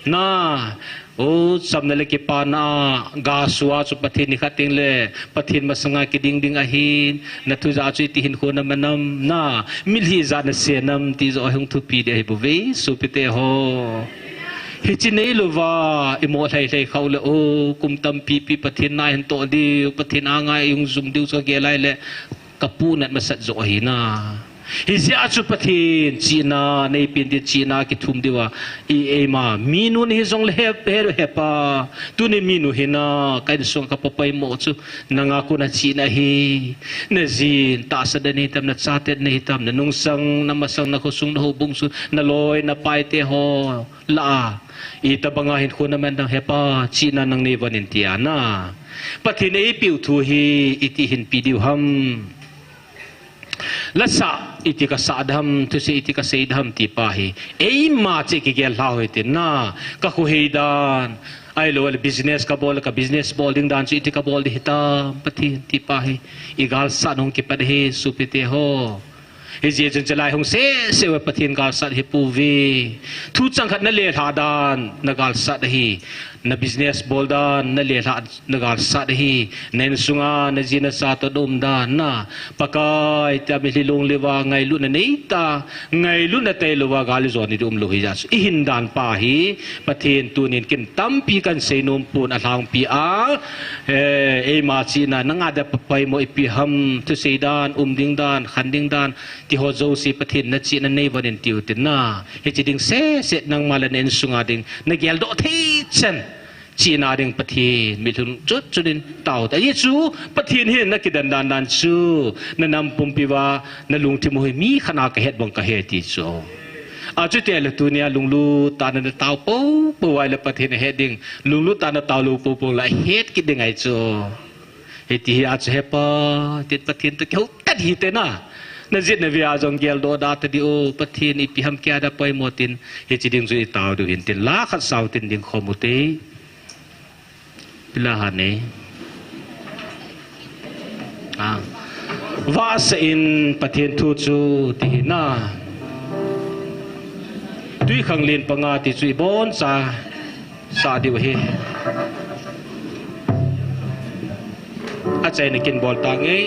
Na, o, chamna le kipana, ga sua chu Pathen nikhat teng le, Pathen masanga kiding ding ahin, na thu jah chu iti hinkho na man am, na, mitlhi ijat na sei nam ti joh hung thupi ding ahi bouve, sopite ho. Hiche neilouva, i mo lhai lhai khau le, o, kum tampi pi Pathen na hin toh diu, Pathen anga i hung jum diu chu ka gel lai le, ka punat masat joh ahi na. Hijeh a chu Pathen chihna, nei pen ding chihna kithum diuva, i eima, minu nahi jongle he, he, he pa, tuni minu hina, ka insung ka papaimo chu, nanga kona chihna ahi, na jin, tahsa dan hitam, na chate na hitam, na nungsang, na masang, na khosung, na houbung sung, na loi, na paite ho. Lah a, itobanga hinkho na man ding, he pa, chihna nang nei von in tia na. Pathen eipeu thu hi, iti hinpe diu ham. Lasah iti kasah dem, thusei iti kasei dem ti pa hi, eima cheh kigel lha u hitin na, kakhohei dan, ahilou le business kabol, ka business bol ding dan chu iti kabol ding hitam Pathen ti pa hi, igalsat hung kipat ahi sopite ho. Hijeh chun chelai hung sese uva Pathen galsat hi pouve. Thu changkhat nalelhah dan nagalsat ahi. Na business bol dan nalelhah nagalsat ahi. Na insunga naji nacha toh naum dan na, Pakai tia mitlhi lungli uva ngailutna neita, ngailutna tailouva gal ijon ding umlou hijeh chun, ihin dan pa hi Pathen tunin kin tampi kahin seinom pon, alhangpi a, eh, eima chihna, nanga dia poimo ipi ham, thusei dan, um ding dan, khan ding dan, tiho jouse Pathen nachihna neivon in tiu tin na. Hiche ding sese nangma le na insunga ding nageldoh thei chan chihna ding Pathen mitlhi chot chot in tao ta. Hichu Pathen hin nakidan dan dan chu, nanam pumpi uva nalungthim u hi mi khat a kahet bang kahe ti chu. Achuti le tunia lunglut tah a natao poupou uva le Pathen ahet ding, lunglut tah a natao lou poupou le ahet kit ding ahi chu. Hiti hi achu hepa, tin Pathen toh kihoutat hite na. Najih navei a jong geldoh da tadin o, Pathen ipi ham keiya dia poimo tin, hiche ding chu itao diu hin tin, la khat sao tin ding khom ute. Pila ha ne. Ah. Vahsa in Pathen thu chu ti hi na. Twikhanglen panga ti chu iboncha sah diu ahi. Achaina kin bol tange.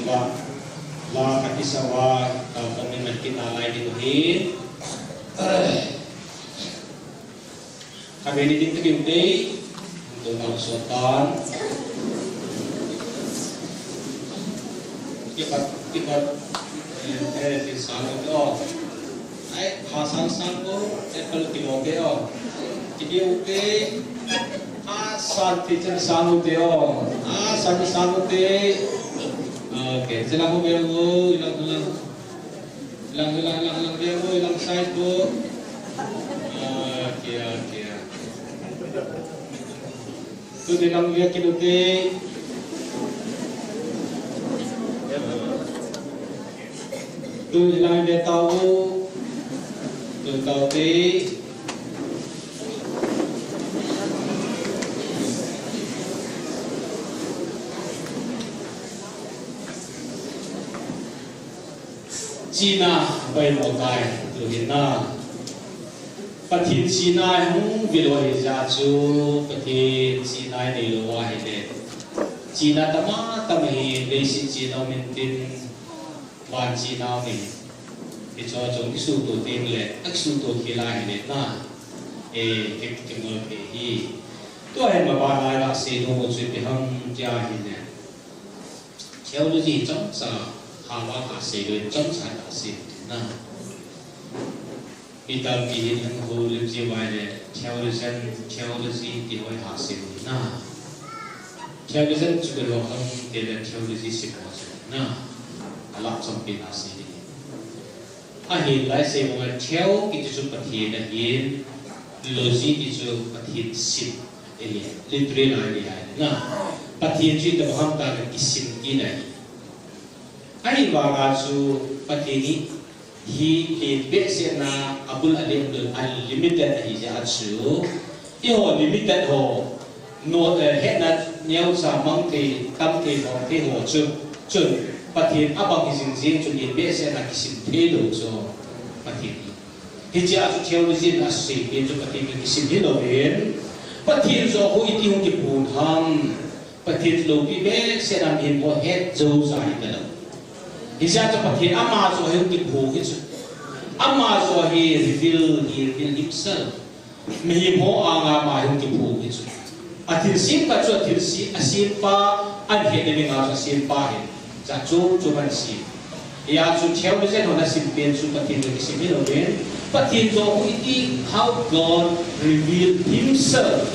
La, la kati sawa, ka komin man kit nalai ding hi. Ka beni ding takin tei, tu nang sotan. Kipat, kipat, eh, eh, ti sang ko. Ai, ha sang sang ko, eh, kalu kilo ke o. Kidi u ke, ha san ti chen sang u te o. Ha san ti sang u te. Okay, sila ko be u, ilang, ilang. Ilang, ilang, ilang, ilang be u, ilang size ko. Okay, okay. Tuni lang via kinu te. Tuni lang via tau. Tuni tau te. Chihna, bai mo tai, tu hin na. Pathen chihna hung vil u ahi jeh chun, Pathen chihna inei lou ahile. Chihna tama tama hi, leiset chihna um intin, van chihna um in. Hicho chun kisuto teng le, akisuto khel ahile na. E, ke, ke mo pe hi. Tua hi ma ba lai la se no mo chu pe ham tia hi ne. Theology chomcha, Harvard a sei lou chomcha a sei na. Mi tampi hin hung ho lim ji vai le, theologian, theology ti hoi ha sei na. Theologian chu ke lo ham te le theology sei ho sei na. A lap chompi na sei ni. Ahin lai sei mo theo kiti chu Pathen ahin, logy ti chu Pathen sim. Ahi, literary lai ni hai na. Pathen chu itabang ham ta na kisim ti na hi. Ahivanga chu Pathen hi, hi, hi behseh na abul alem dun unlimited ahi jeh chun. Eiho limited ho, no, eh, hetna neocha mang thei, tam thei, bang thei ho chu. Chun, Pathen abang hi jing jing chun ibehseh na kisim thei lou chu Pathen hi. Hichea chu theology in asei pen chu Pathen kisim hilou in, Pathen joh khu iti hung kiphun ham, Pathen loupi behseh na mihem ho het jou cha hi talou. Hichea chu Pathen ama joh hi hung kiphun hi chu. Ama joh hi reveal, he reveal himself. Mihem ho anga ama hi hung kiphun hi chu. Athilsem khat chu athilse, asempa, ahin het ding a chu asempa hi. Jat chom chom ahin sem. Hia chu theologian hon asim pen chu Pathen toh kisim hilou in. Pathen joh khu iti, how God revealed himself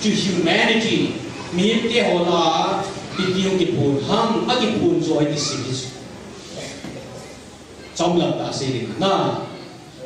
to humanity. Mihemte ho lah a iti hung kiphun ham, akiphun joh hi kisim hi chu. Chomlam tah sei ding na.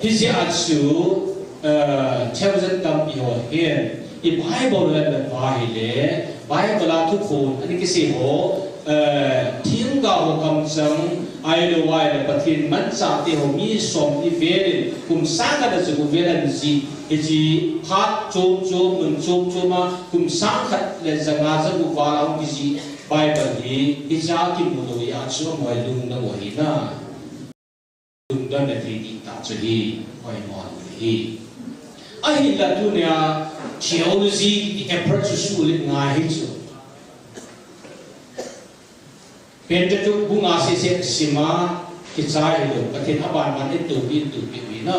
Hichea chu, eh, theologian tampi ho hin, i Bible la vet uva ahile, Bible a thuphon, ana kisei ho, eh, themgao ho kamchang, ahilou le Pathen manchahte ho mi som ni vel in, kum sang khat le jagup vel ahin jih, hiche phat chom chom, mun chom chom a, kum sang khat le ja nga ja gup val a hung kijih Bible hi, hichea kimu lou a chu amahon lungdon u ahi na. Lungdon na thei ding tah chu hi, hoi mo hi. Ahinla tunia theology approach chu sulit ngai hi chu. Pentateuch bung a sese sim a kichai hilou, Pathen aban ban in topi, in topi u hi na.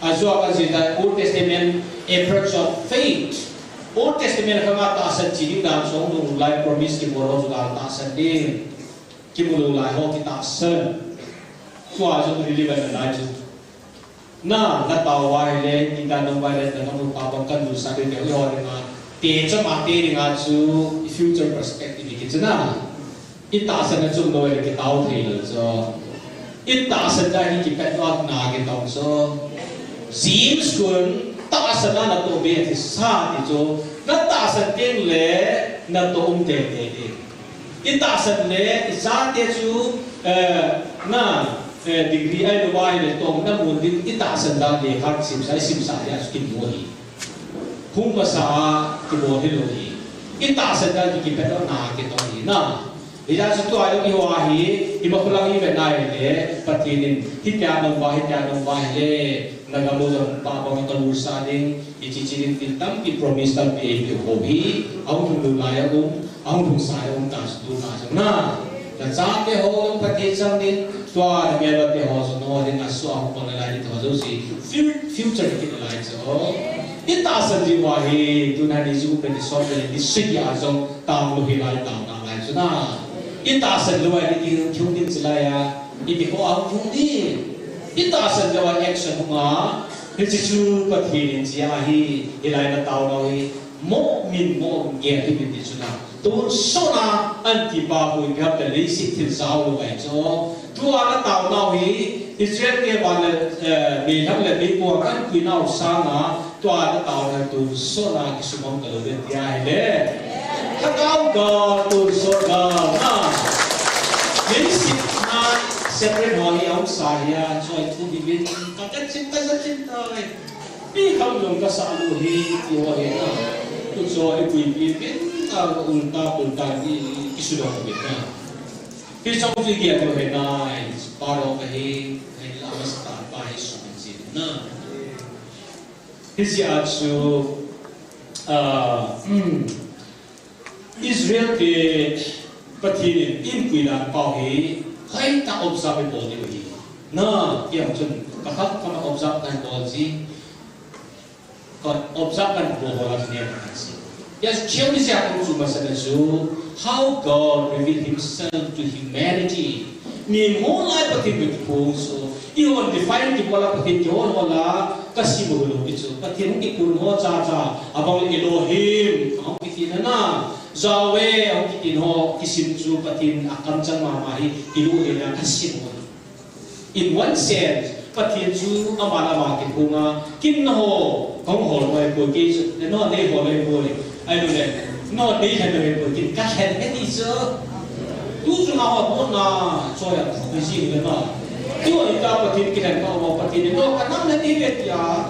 Ajou a kajih a Old Testament approach of faith. Old Testament khang a tahsan chi ding dan song nung lai promise kibol ho chu gal tahsan ding. Kimu lou lai ho kitahsan. Tua jong relevant nalai chu. Na, natao uva ahile, iti dan dong uva ahile, nangam nu pa bang kanulsah ding, eiho dinga. Te chama te dinga chu, future perspective hi kichi na. Itahsan na chom lou ahile, kitao thei lou chu. Itahsan dan hi kipet lou a na kitao chu. James khun, tahsan a natoh be thisa ti chu. Natahsan teng le, natoh um tei tei ding. Itahsan le, ichate chu, eh, na, eh, degree ahilou va ahile tong na mun ding, itahsan dan le khat simsa, simsa le asu kimu hi. Hung masa a kibol hilou hi. Itahsan dan kipet lou na kitong hi na. Hijeh chun tua jong iho a hi, ima khulang ivet na ahile, Pathen in, hitia nong va, hitia nong va ahile, nagam u jong pa bang a kanulsah ding, hichi chi ding tin tampi promise tampi eipeh u hi, ahung lhung lou lai a um, ahung lhung sai a um ta chu tuna jong na. Chate ho jong phatthei chang in, tua melmate ho jong no ding a sua ho pon lai ni to jo si. Fu-, future kit lai jo. I tahsan ji wa hi, tuna ni ju pe ni som pe ni sigi a jong tang lu hi lai tang tang lai jo na. I tahsan lu ai ni ki thung din si lai a. I ti ho a thung ni. I tahsan lu ai action hung a. Hi chi chu Pathen in ji a hi, hi lai na tao lo hi. Mo min mo ge ti min ti chu na. Tun sona an ti pa hui pia pe lei si thil sao lo ai cho. Tua na tao nau hi Israel te ba le, eh, mi thang le mi ko kan kui nau sanga tua na tao na tun sona ki sumang ka lo le tia hi le. Ka kau ka tun sona na. Lei si na separate ho hi aung sa hi a choi tu bi bin ka ka chin ta sa chin ta. Mi kham jong ka sa lu hi, ti ho hi na. Tu cho i pui pi pin, ta ka un ta pun ta ni, i su dong pin na. Hi chong tu i gia tu hi na, i pa ro ka hi, hi la ma sa ta pa hi su pin si na. Hi si a chu, ah, hmm. Israel te Pathen in eipui dan pau hi, hoitah observe bol diu ahi. Na, hiam chun, ka kham kham a observe kan bol ji, ka observe kan bol ho la ne kan si. Yes, cheu ni sia kong chu masana chu, how God revealed himself to humanity. Mi mo lai Pathen ki phung so, i hon define ki bola Pathen ki hon hola, ka si mo lo ki chu. Pathen ki phung ho cha cha, abang Elohim, abang ki na na. Yahweh, abang ki ho, ki sim chu Pathen a kam chang ma ma hi, ki lu de na ka si mo. In one sense, Pathen chu ama la ama ki phung a, kin na ho, kong ho lo ai ko ki chu, no ne ho lo ai ko. Ai lo le, no ne ha lo ai ko, kin ka hen he ti chu. Tu chu na ho ko na, cho ya, ko ji le na. Tu ni ta Pathen ki hen ka ho Pathen no, ka nam le ni le tia.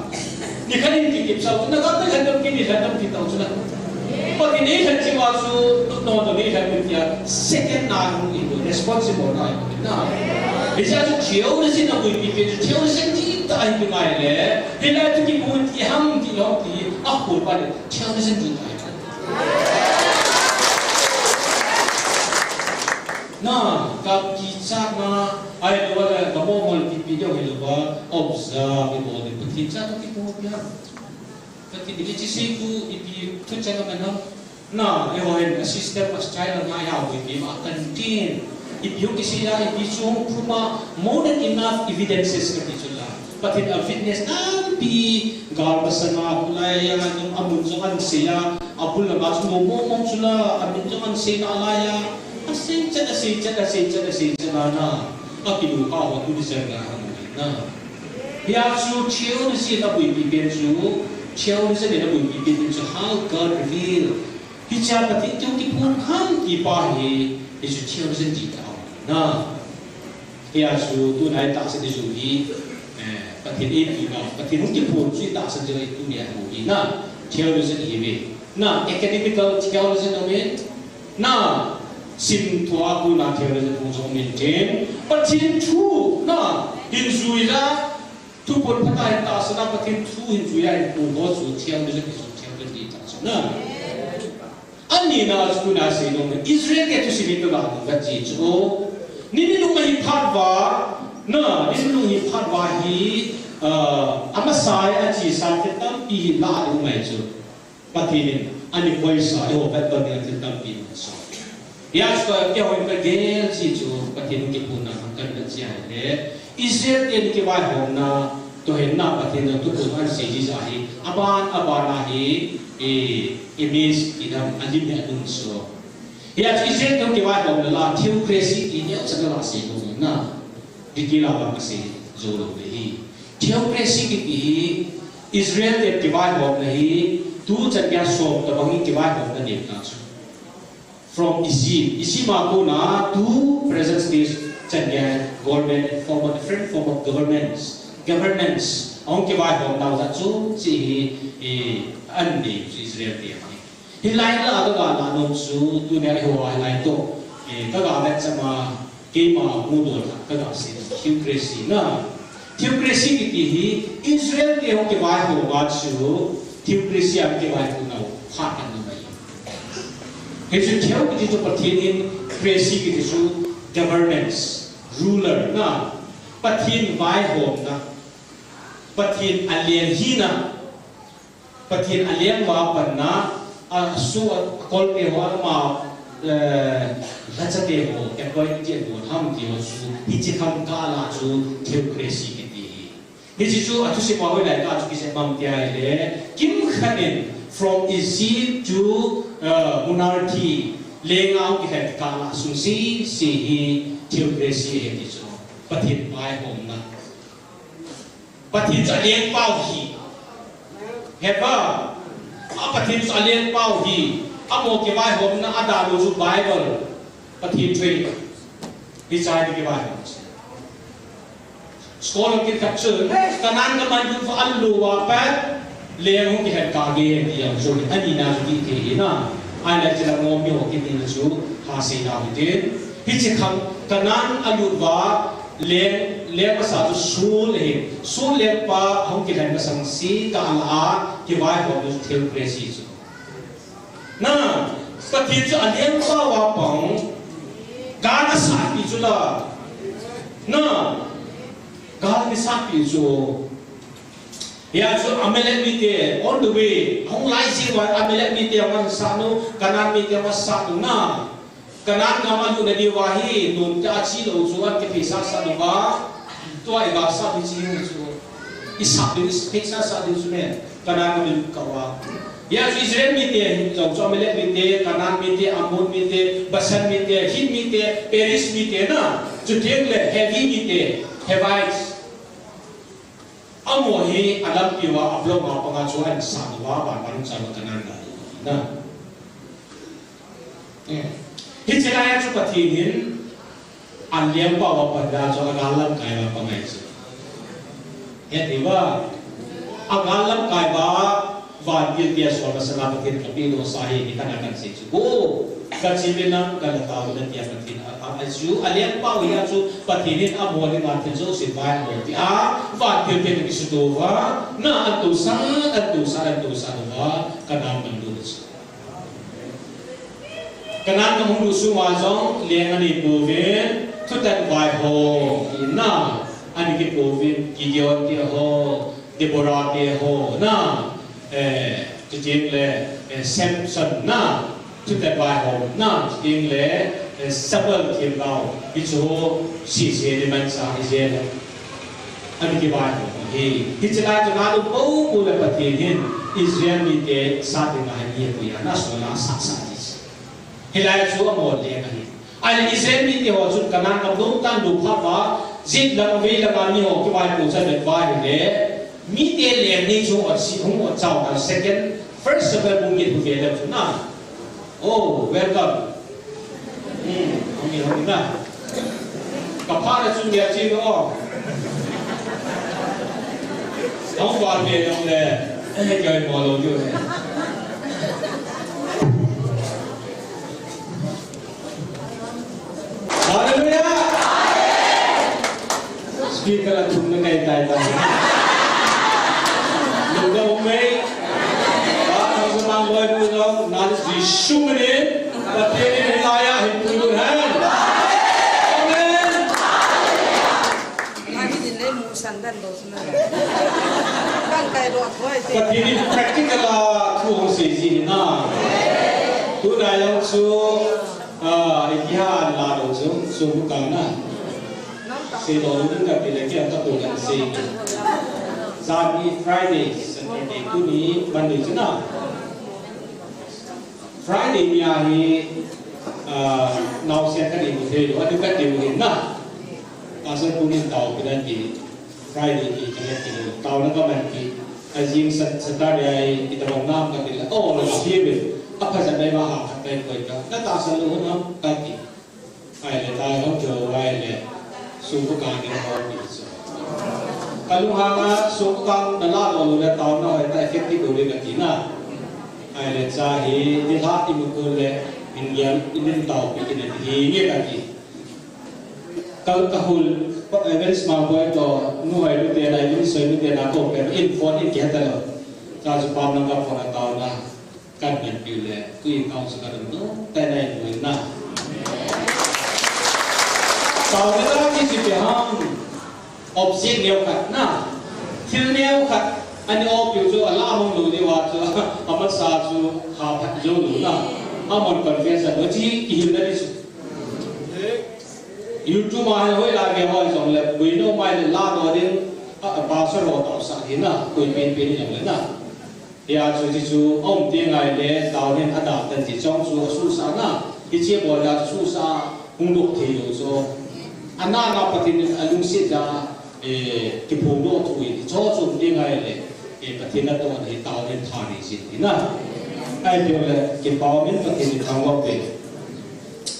Ni kha ni ki ki sa, na ka te hen ki ni hen ki ta chu na. Pathen ni hen chi wa chu, no, no ni hen ki tia. Second na, ni responsible na, na. Isa chu cheu ni si na ku ki ki cheu ni si ti ta ai ki mai le. Hi la tu ki ku ti ham ti lo ti. A ku pa le. Theologian ti ngai. Na, ka kichat na, ai lo le, ka mo mo pi pi deu hi lo ba, observe i bol ni, Pathen cha to ki ko pia. Ka ki ni chi si ku, i pi thu cha ka ma na. Na, e ho hin, a system, a style, na ya wi pi ma, contain. I pi ki si ya, i pi chung, pruma, more than enough evidences ka pi chu la. Pathen a witness tampi gal masanga, khulai a, nung a mun jong an sei a, a bul lama chu mo mo mong chu la, a min jong an sei nalai a, a sei chet, a sei chet, a sei chet, a sei chet na na, a kilu kha ho tu ni zen na hang na. Hia chu theology na bui pi pen chu, theology na bui pi pen chu how God reveal. Hiche a Pathen kihou kiphong ham ti pa hi, hichu theology ti ta na. Hia chu tunai tahsan ding chu hi, eh, Pathen eipui na, Pathen hung kiphong chu tahsan ding hi tunia hi na. Theology hi ve. Na, academical theology na ve. Na, sim thua ku na theology ku jong min tin. Pathen thu na, hin jui la, Thuphon phatah in tahsan a Pathen thu hin jui a hin pu ho chu theology ti chu theology ti ta chu na. Ani na chu na sei nom Israel te thusim in ka ga vet ji chu. Ni ni lung hi phat va, na, ni ni lung hi phat va hi, ah, a masa a chi sa te tampi hi la ding mai chu. Pathen in, ani poisa, eiho vet bang in thil tampi in sa. Hia chu keiho in ka gel ji chu, Pathen kiphonna kan vet ji ahi le. Israel te kivaihomna, toh hinna Pathen in thuphon ahin sei ji ahi. Aban, aban ahi, e, image idam, alim he adun so. Hia chu Israel te kivaihomna la, theocracy ti neocha la sei ko na. Detail a vang kasei jou lou ding ahi. Theocracy kiti hi Israel te kivaihomna hi tuchan gei a som tabang in kivaihomna nei ta chu. From Egypt, Egypt a kona to present stage chan gei a government, form of, different form of governments, governments, ahung kivaihom nau jat chu, chu hi, eh, an nei chu Israel te hi. Hilai la ka ga na nom chu, tunia hi hilai to. Eh, ka ga vet chama, keima mu don ka ga sei, theocracy na. Theocracy kiti hi, Israel te hung kivaihom a chu, theocracy a kivaihom nau, khat kan na mai. Hichu theo kiti chu Pathen in, cracy kiti chu, governance, ruler na, Pathen vaihomna, Pathen a leng hina, Pathen a leng uva panna, a su a kolte ho ama, eh, lhachate ho, appointee a bol ham ti ho chu, hiche khang kah a chu theocracy kiti hi. Hiche chu a thusim a hoilai kah chu kisei ham ti ahile, kimkhat in from Egypt to, uh, monarchy, leng a hung kilhen kah a sung sese hi theocracy ahi ti chu. Pathen vaihomna. Pathen chu a lengpau hi. Heba, a Pathen chu a lengpau hi. Amaho kivaihomna a dalha chu Bible. Pathen thu ahi. Hiche hi kivaihom chu. Scholar khat chun, Canaan gam a lut uva alou uva pat, leng hung kihen kah gei ti jong chu, ani na chu ti thei hi na. Ahile chule ngom mi ho kiti na chu, ha sei nau hitin. Hiche khang, Canaan a lut uva, leng, leng masa chu Saul ahi. Saul lengpa hung kihen masang se kah a, kivaihom chu theocracy chu. Na, Pathen chu a lengpau a pang, gal asatpi chu la. Na, gal kisatpi chu. Hia chu Amalek mite, on the way, hung lai jing uva Amalek mite hung sat u, Canaan mite hung sat u na. Canaan gam a lut na diu ahi, nomtah a che lou chu, an kiphei sasa diu va. Tua i gam sat hi che u chu. I sat diu, i phei sasa diu chu me. Canaan gam a lut kah uva. Hia chu Israel mite, jong chu Amalek mite, Canaan mite, Ammon mite, Bashan mite, Hit mite, Periz mite na. Chuteng le Hivi mite, Hivites. Amaho hi a lampi uva, a block uva panga chu an sat uva, van, van cha uva Canaan gam a na. Eh. Hiche lai a chu Pathen hin a lengpau a pat a chu a gal lamkai uva pang ahi chu. Hethei uva, a gal lamkai uva, Vantil tia sol masanga Pathen kapi doh sa hi, hitia kahin sei chu. Go, kache uve nang, kalhatah uve nang tia Pathen a, a, a chu, a lengpau hi a chu, Pathen in amaho dinga thil jouse vaihom tia, vantil tia kisuto uva, na an tousah, an tousah, an tousah uva, Canaan gam lut chu. Canaan gam hung lut sung uva jong, leng anei pouvin, thutah vaihom, ina, anei kipouvin, Gideon te ho, Deborah te ho, na, eh, chuteng le, eh, Samson na, thutah vaihom na, chuteng le, eh, Samuel themgao, hichu ho, sese ni mansa, Israel. Anei kivaihom hi. Hiche lai chu na lung popo le Pathen hin, Israel mite sat dinga hin apui a, na sol a sat sat ding. Hilai chu amaho leng ahi. Ahile Israel mite ho chun Canaan gam nomtah a lut phat uva, jet lang vei lang a mi ho kivaipo chan vet uva ahile, mite leng nei chu hung ot si, hung ot chau ta second, First Samuel bung get hu ve le chu na. Oh, welcome. Hmm, hung in, hung in na. Kapha na chu nge chi no. Hung va ve long le. Eh, kai mo lo ju he. Hallelujah! Speaker a thum na kai tai tai. Lungdam um e. Ba thang sa mang loi pu jong, na Jesu min in, Pathen in hilai a hin puilut hen. Amen. Amen. Amen. Pathen in practical a thu hung sei ji hi na. Tuna jong chu, ah, i kiha an la lou chu, chu bu kang na. Sei lou ding kati le kiang ka tu kan sei. Jan hi Friday, Saturday, tuni Monday chu na. Friday ni a hi, ah, naosen khat i mu thei lou, anu khat i mu hin na. Pastor pu in taopi nan ti, Friday ni khat ti lou, taona ka man ti. A jing Sa-, Saturday a hi, i tabang nam kati le, oh, la si be. A pha sa dai ma ha khat dai koi ka. Na tahsan lou na kati. Ahile tai hung kihou ahile, sungkukang ding hung pi chu. Ka lunghang a, sungkukang na la lou lou le taona hoi ta effective lou ding kati na. Ahile cha hi, nilhah i mu kul le, hin gel, i nin taopi kit in ahi nge kati. Ka, ka hul, pa, Evans Mangboi toh, nu hoi nu te na, i nin soi nu te na, ko pe, in phone in kihe ta lou. Cha chu pam lang ka phone a taona. Kan pen piu le, tu in kong sa ka dum tu, tai nai tu in na. Taona kichi pe ham. Object neo khat na. Thil neo khat. Ani o piu chu ala hung lou diu a chu. Amasa chu ha phat jou lou na. Amon confession. Chi kihil na ni chu. YouTube a hoi la ve hoi jong le. Buino mai le la no ding. A, a, pastor ho tao sa hi na. Koi pen pen jong le na. Hia chu, hichu, a um ti ngai le, tao hin a dah tan ti chong chu, a suhsah na, hiche bol a chu suhsah, hung doh thei lou chu. A na nga Pathen in a lungset a, eh, kiphong doh thu hi, hicho chu um ti ngai le, eh, Pathen natoh hi tao hin tha nei jin hi na. Ahi ti le, kipah min Pathen in thangvah pe.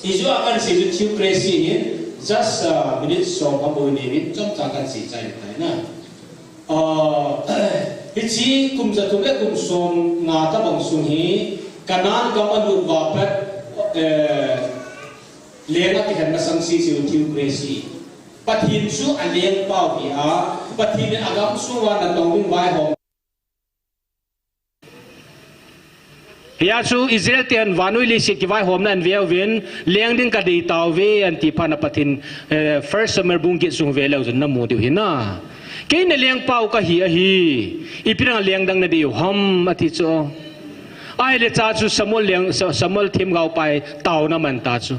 Hichu a kan sei chu theocracy hi, just a minute som a boi nei min, chomcha kan sei chai tai na. Ah, hiche kum jathum le kum somnga tabang sung hi Canaan gam a lut uva pat, eh, leng a kihen masang sese u theocracy. Pathen chu a lengpau hi a, Pathen in a gam sunga natong ding vaihom. Hia chu Israel ten vannoi leiset kivaihomna an ve uvin, leng ding ka dei tauve, an ti phat na Pathen, eh, First Samuel bung get sung ve leu chun na mu diu hi na. Kei na lengpau ka hi ahi, ipi dang a leng dang na dei u ham, a ti chu. Ahile cha chu Samuel leng, Sa-, Samuel themgao pai taona man ta chu.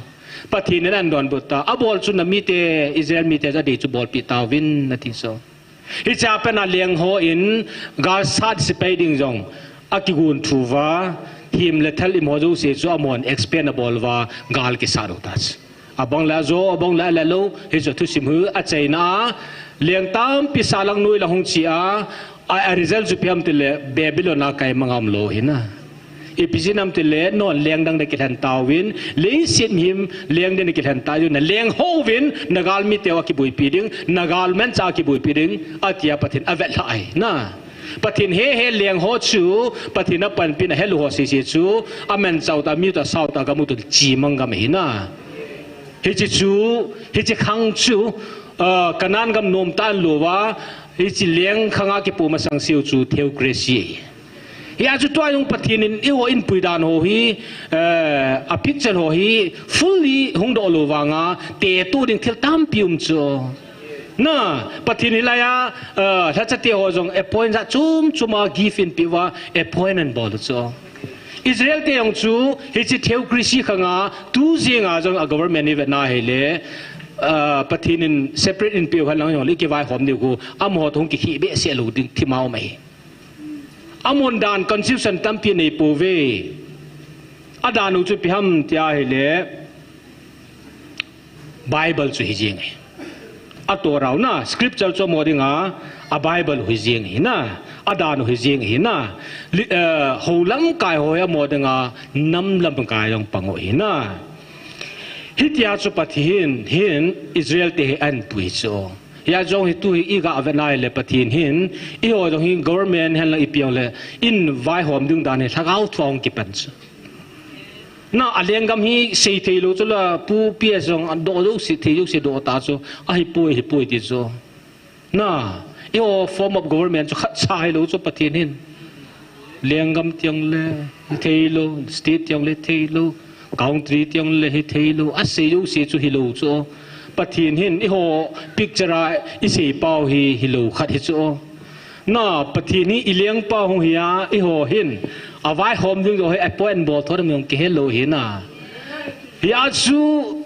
Pathen in an donbut ta, a bol chu na mite, Israel mite a dei chu bolpeh tauvin, a ti chu. Hiche a pat na leng ho in gal sat sepai ding jong a kigon thu uva, thim le thal im ho jouse chu amahon expand a bol uva gal kisat u ta chu. Abang le ajo, abang le ale lou, hichu thusim hi a chaina a, leng tampi sa lang noi lang hung chi a, a, a result chu ipi ham ti le Babylon a kai mang a um lou hi na. Ipi jeh ham ti le, non leng dang na kilhen tauvin, leiset mihem leng ding na kilhen ta uvin, na leng ho uvin, na galmi teu a kiboipi ding, na galmanchah a kiboipi ding, a ti a Pathen a vet lhah ahi na. Pathen he he leng ho chu, Pathen a panpina he lou ho sese chu, a manchah u ta, mi u ta, sa u ta, gam u ta, chimang gam ahi na. Hiche chu, hiche khang chu, ah, Canaan gam nom ta an lou uva, hiche leng khang a kipu masang sese u chu theocracy ahi. Hia chu tua jong Pathen in eiho inpui dan ho hi, eh, a picture ho hi fully hung doh lou vanga, tetu ding thil tampi um chu. Na, Pathen hilai a, eh, lhacha te ho jong appoint jat chom chom a gift in pe uva, appoint an bol u chu. Israel te jong chu, hiche theocracy khang a, tu jeng a jong a government i vet na hile, eh, Pathen in separate in pe u khat lang jong le kivaihom diu khu, amaho toh hung kikhe behseh lou ding thim a um ahi. Amahon dan constitution tampi nei pouve. A dan u chu ipi ham ti ahile, Bible chu hi jeng ahi. A Torah u na, scripture chu amaho dinga, a Bible u hi jeng ahi na, a dan u hi jeng ahi na, li-, eh, hou lamkai ho hi amaho dinga, nam lamkai jong pang u ahi na. Hitia chu Pathen hin Israel te hi ahin pui chu. Hia jong hi tu hi i ga vet na hile Pathen hin, eiho jong hi government hen lang ipi jong le, in vaihom ding dan hi lhagao thua hung kipan chu. Na a lenggam hi sei thei lou chu la, Pu P S jong a doh jouse, thei jouse doh ta chu, ahi poi, hi poi ti chu. Na, eiho form of government chu khat cha hi lou chu Pathen hin. Lenggam tiang le hi thei lou, state tiang le thei lou, country tiang le hi thei lou, a sei jouse chu hi lou chu. Pathen hin eiho picture a i sei pau hi, hi lou khat hi chu. Na, Pathen hi i lengpau hung hi a, eiho hin a vaihom ding ho hi appoint bol thou ding jong kihe lou hi na. Hia chu,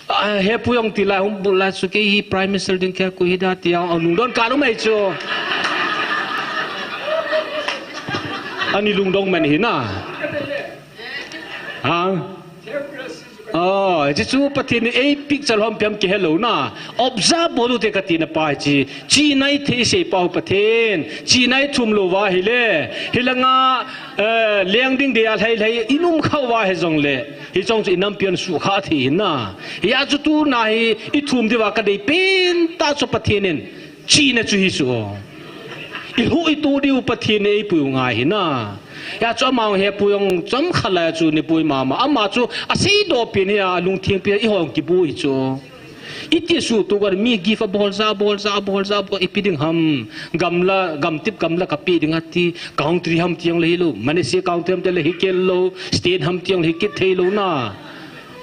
ah, he pu jong ti lai hung bol lai chu kei hi Prime Minister ding kei koi hi da ti a lungdon ka lou mai chu. Ani lungdong man hi na. Ha? Oh, hiche chu Pathen in ei picture hom piam kihe lou na. Observe bol u te ka tina pa hiche. Chi nai thei sei pau Pathen. Chi nai thum lou va hile. Hilanga, eh, leng ding dei a lhai lhai in um khau va hi jong le. Hichong chu i nampi hon sukha thei hin na. Hia chu tu na hi i thum diu va ka dei pen ta chu Pathen in. Chihna chu hi chu. I lhuh i tu diu Pathen in eipui u ngai hi na. Hia chu ama he pu jong chomkhat lai chu ni pui mama. Ama chu a seidoh pen hi a lungthim pen eiho jong kibu hi chu. I ti su tu kan mi gift a bol ja, bol ja, bol ja, bol ipi ding ham. Gamla, gamtip gamla ka pe ding a ti. Country ham ti jong le hi lou. Manasseh country ham ti le hi kei lou. State ham ti jong le hi kei thei lou na.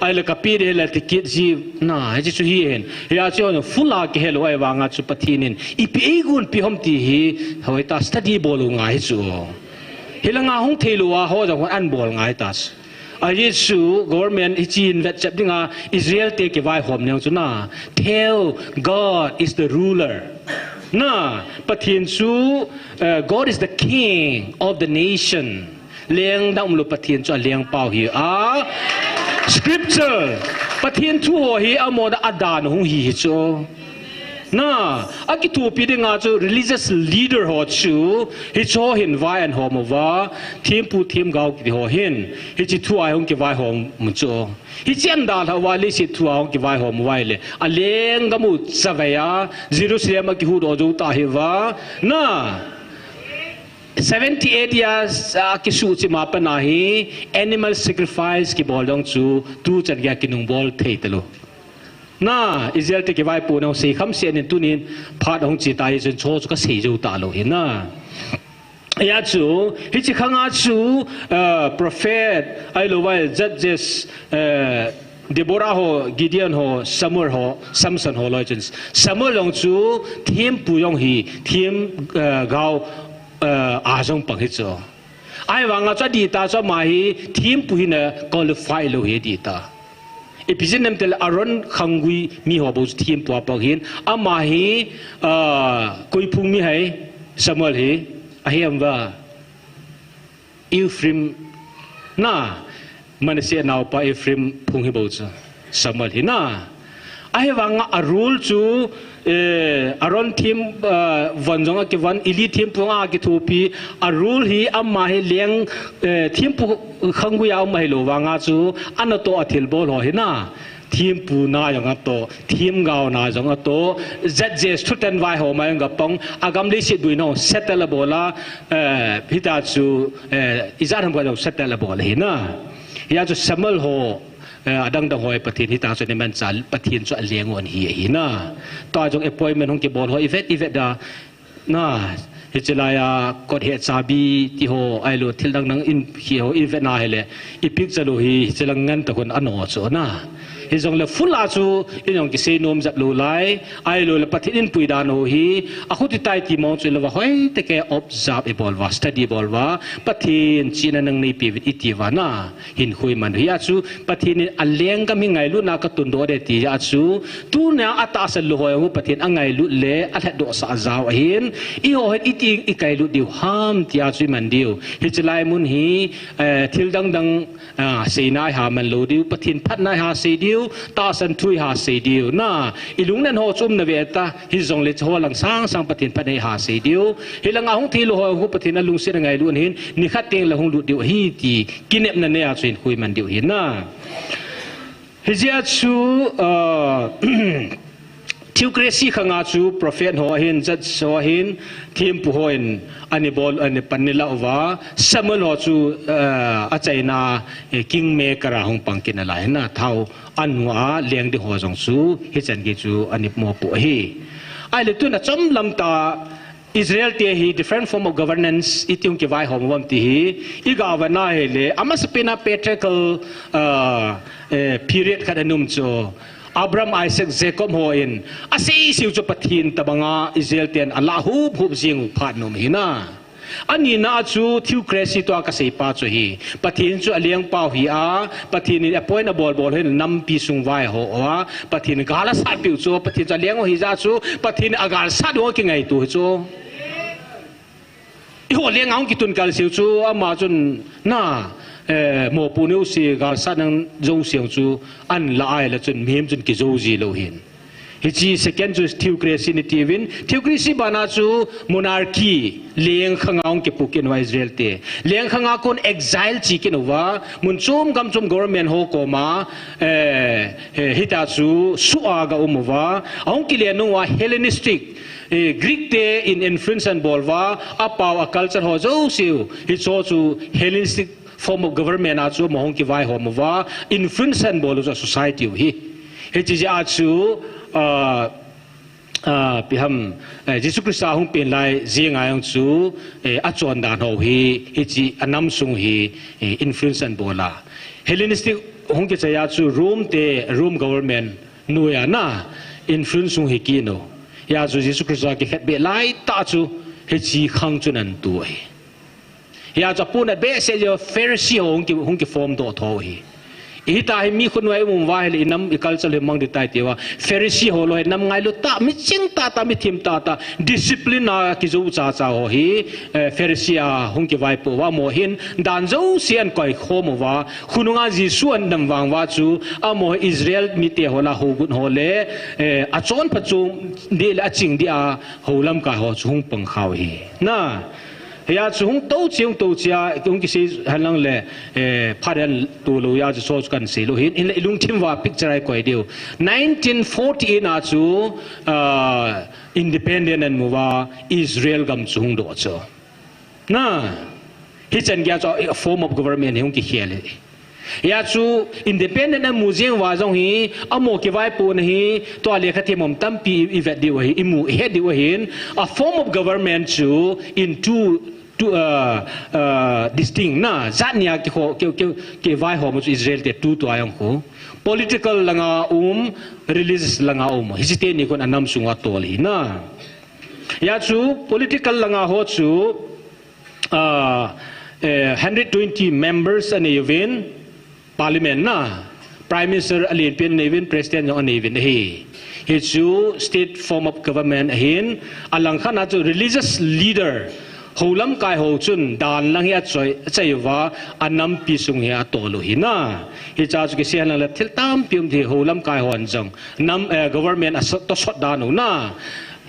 Ahile kapi ding le ticket ji na, hiche chu hi hin. Hia chu hon full a kihe lou ahivanga chu Pathen in ipi eigonpi ham ti hi, hoitah study bol u ngai hi chu. Hilanga hung thei lou a ho jong hon an bol ngai ta chu. Ajeh chu government hiche hin vetchep dinga Israel te kivaihom nau chu na. Tell God is the ruler. Na, Pathen chu, uh, God is the king of the nation. Leng dang umlou Pathen chu alengpau hi a. Scripture. Pathen thu ho hi amona adan hung hi hi chu. Na, akithopi dinga chu religious leader ho chu, hiche ho hin vai an hom uva, thempu themgao kiti ho hin, hiche thu a hung kivaihom u chu. Hiche an dalha uva, leiset thu a hung kivaihom uva ahile, aleng gam u chavei a, Jerusalem a kihuhdoh jou ta hi uva, na, seventy eight years a kisuh chim a pat a hi, animal sacrifice kibol jong chu, tuchan geiya kinungbol thei talou. Na, Israel te kivaipoh nau sei kham seh in tunin phat ahung che ta hi chun chu chu kasei jou talou hi na. Hia chu, hiche khanga chu, uh, prophet, ahilou vai, judges, uh, Deborah ho, Gideon ho, Samuel ho, Samson ho loi chun. Samuel jong chu, thempu jong hi, them, uh, gao, uh, a jong pang hi chu. Ahivanga chu adih ta chu ama hi thempu hina qualify lou hi adih ta. Ipi jeh inem itile Aaron khanggui mi ho bou chu thempu a pang hin. Ama hi, ah, koi phung mi ham Samuel hi, ahi em va. Ephraim na, Manasseh naopa Ephraim phung hi bou chu Samuel hi na. Ahivanga a rule chu, eh, Aaron them, eh, von jong akivon, Eli thempu jong akithopi, a rule hi ama hi leng, eh, thempu khanggui a um ahilou vanga chu, anatoh a thilbol ho hi na. Thempu na jong atoh, themgao na jong atoh, judges thutan vaihom a jong apang, agam leiset buina ho settle abol a, eh, hita chu, eh, ijat ham khat jong settle abol ahi na. Hia chu Samuel ho, eh, adang dang ho hi Pathen hita chu ni man cha Pathen chu aleng u ahi ahi na. Tua jong appointment hung kibol ho ivet ivet a na, hiche laiya kot he chabi ti ho, ahilou thil dang dang in hi ho ivet na hile, i picture lou hi, hiche lang ngen ta hun ano chu na. Hijongle full a chu, in jong kisei nom jep lou lai, ahilou le Pathen in pui dan ho hi, akhuti tai ti mong chu ilouva, hoitah keiya observe ibol uva, study ibol uva, Pathen chihna nang neipe uvin iti uva na. Hinkho iman u hia chu, Pathen in alenggam hi ngailutna a katundoh ding tia chu, tuna atahsan lou ho jong u Pathen angailut le alhatdohsah jao ahin, eiho hin iti ikailut diu ham tia chu iman diu. Hiche lai mun hi, eh, thil dang dang, ah, seina iha man lou diu, Pathen phatna iha sei diu, tahsan thu iha sei diu. Na, ilungnen ho chu um nave ta, hijongle hiche ho lang sang sang Pathen phatna iha sei diu. Hilanga hung thei lou ho jong u Pathen alungset angailut ahin, nikhat teng le hung lut diu ahi ti kinepna nei a chu hinkho iman diu ahi na. Hijeh a chu, ah, theocracy khanga chu prophet ho ahin, judge ho ahin, thempu hon ana bol, ana pan ana la uva, Samuel ho chu, ah, achaina, eh, kingmaker a hung pang kit nalai na, thao anu a leng ding ho jong chu hichan gei chu ana mopoh ahi. Ahile tuna chomlam tah Israel te hi different form of governance iti hung kivaihom uvam ti hi, iga vet na hile, amasapen a patriarchal, ah, eh, period khat ana um chu. Abraham, Isaac, Jacob hon asei seiu chu Pathen tobanga Israel ten alah hup hup jing u phat ana um ahi na. Anina chu theocracy tua kasei pa chu ahi. Pathen chu alengpau hi a, Pathen in appoint abol bol hin nampi sung vai ho a, Pathen gal asat piu chu, Pathen chu aleng u hijeh a chu, Pathen agal sat u kingaito hi chu. Eiho lenga hung kitun kal seiu chu, ama chun na, eh, mopoh neo sei, gal sat nang jou sei chu, an la ai la chun, mihem chun kijou ji lou hin. Hiche second chu theocracy nati uvin, theocracy bana chu monarchy, leng khanga hung kipuh kit uva Israel te. Leng khanga kon exile chi kit uva, mun chom gam chom government ho koma, eh, eh, hita chu suh a ga um uva, ahung kile nung uva Hellenistic, eh, Greek te in influence ana bol uva, apao a culture ho jouseu, hiche ho chu Hellenistic form of government a chu ama hung kivaihom uva, influence ana bol u chu a society u hi. Hiche jeh a chu, ah, ah, ipi ham, eh, Jesu Christa hung pen lai jeng a jong chu, eh, achondan ho hi, hiche anam sung hi, eh, influence ana bol a. Hellenistic Hung kichai a chu Rome te, Rome government noiya na influence hung hi kit u. Hia chu Jesu Christa kikhetbeh laitah chu hiche khang chu ahin tu ahi. Hia chu apohnat behseh jeh uva Pharisee ho hung ki, hung kiform doh tho u ahi. Hita hi mi khut noiya i um uva ahile i nam i culture hi mang ding tai tiuva. Pharisee ho lou hi nam ngailu tah, mi ching tahtah, mi thim tahtah, discipline a kijou chacha ho hi, eh, Pharisee a hung kivaipoh uva, amaho hin dan jouse ahin koikhom uva, khonunga Jesu ahin dam vang uva chu, amaho hi Israel mite ho lah a hougut ho le, eh, achonpha chom ding le aching ding a hou lamkai ho chu hung pang khau ahi. Na, hia chu hung tou cheh, hung tou cheh a, hung kisei henlang le, eh, phat ahin to lou a chu, chu kahin sei lou ahin, hinla i lungthim uva picture a i koi diu. Nineteen forty-eight a chu, ah, independent ahin mu uva, Israel gam chu hung doh chu. Na, hichan geiya chu a form of government hi hung kikhel ahi. Hia chu independent ahin mu jeng uva jong hi, amaho kivaipohna hi, tua lekha them um tampi i, i vet diu ahi, i mu, i het diu ahin, a form of government chu in two, two, uh, uh, distinct na, jat ni a kikho, ki, ki, kivaihom chu Israel te tu tua jong khu. Political langa um, religious langa um. Hiche teni khun anam sunga tol ahi na. Hia chu political langa ho chu, ah, eh, hundred twenty members anei uvin, parliament na, prime minister alenpen anei uvin, president jong anei uvin ahi. Hichu state form of government ahin, alangkhat a chu religious leader, hou lamkai ho chun dan lang hi achoi, achai uva, anampi sung hi atol u ahi na. Hichea chu kisei henlang le thil tampi um thei, hou lamkai hon jong nam, eh, government a sot, tosot dan u na.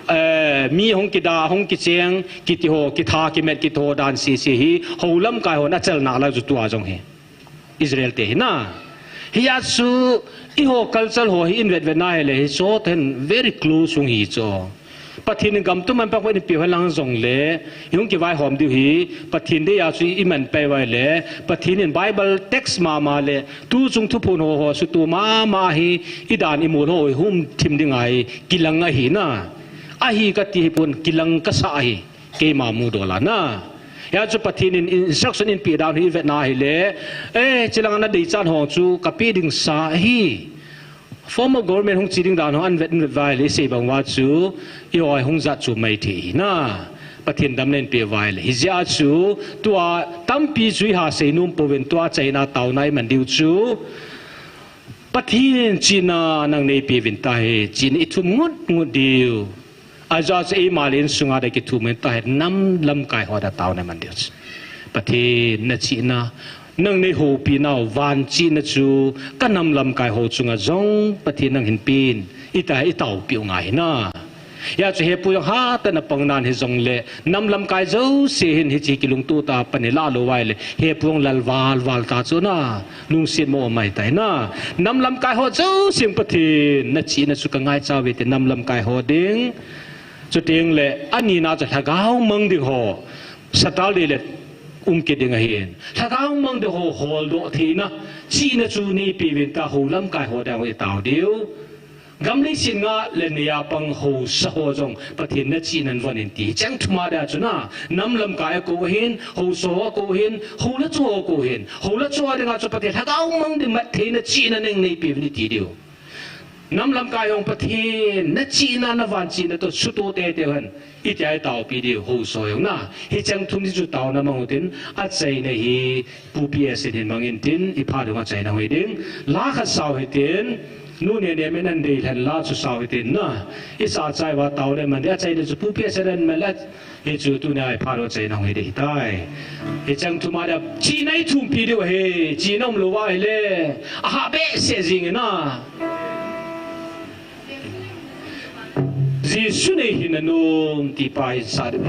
Eh, mi hung kida, hung kicheng kiti ho, kitha kimet kiti ho dan sese hi, hou lamkai hon achalna lah chu tua jong hi Israel te hi na. Hia chu eiho culture ho hi i vet vet na hile, hiche ho toh hin very close hung hi chu. Pathen in gam tum ahin pang phat in peh henlang jongle, i hung kivaihom diu hi, Pathen dei a chu i man pai uva ahile, Pathen in Bible text mama le, tu chung thuphon ho ho suhto mama hi, i dan i mol ho hi hung thim ding ahi, kilang ahi na. Ahi kati hipon, kilang kasa ahi, keima mudol a na. Hia chu Pathen in instruction eipeh dan hi i vet na hile, eh, chulang a na deichat ho chu kapeh ding sa ahi. Form of government hung che ding dan ho i vet, i vet uva ahile, i sei bang uva chu, eiho hung jat chu mai thei ahi na. Pathen damna eipeh uva ahile. Hijeh a chu, tua tampi chu i ha sei nom pouvin, tua achaina taona i man diu chu, Pathen chihna nang neipeh uvin tahi, chihna i thum ngut ngut diu. Ajeh chu eima le insunga dia kithum uvin tahi, nam lamkai ho dia taona i man diu chu. Pathen na chihna, nang neihoupi nau, van chihna chu, ka nam lamkai ho chunga jong Pathen nang hin pen, i ta, i taopi u ngai ahi na. Hia chu hepu jong hatah in apang nan hijongle, nam lamkai jouse hin hiche kilungtoh tah a pan i lah lou uva ahile, hepu jong lal val val ta chu na, lungset mo mai tai na. Nam lamkai ho jouse hin Pathen, na chihna chu ka ngaicha uve ti nam lamkai ho ding. Chuteng le, ani na chu lhagao mang ding ho, Saturday le um kit ding ahin. Lhagao mang ding ho holdoh theina, chihna chu neipeh uvin ta, hou lamkai ho dia i tao diu. Gam leiset nga le neiya pang haosa ho jong Pathen na chihna in von in ti. Cheng thum a dia chu na, nam lamkai akou ahin, haosa ho akou ahin, hou le cho akou ahin. Hou le cho a dinga chu Pathen lhagao mang ding mat theina chihna nang neipeh uvin i ti diu. Nam lamkai ho Pathen na chihna, na van chihna toh suhto teitei hen. I tia i taopi diu haosa ho jong na. Hicheng thum hi chu taona mang u tin, achaina hi Pu P S in hin mang in tin, i phat u achaina hoi ding. La khat sao hitin, nu ne ne men an dei lhen la chu sao hitin na. I sa chai uva taona man ding, achaina chu Pu P S in an man la, hichu tunia i phat u achaina hoi ding tai. Hicheng thum a dia, chihna i thumpi diu ahi, chihna um lou uva ahile, aha behseh jing in na. Jesu nei hinna nom ti pa hi sa ding.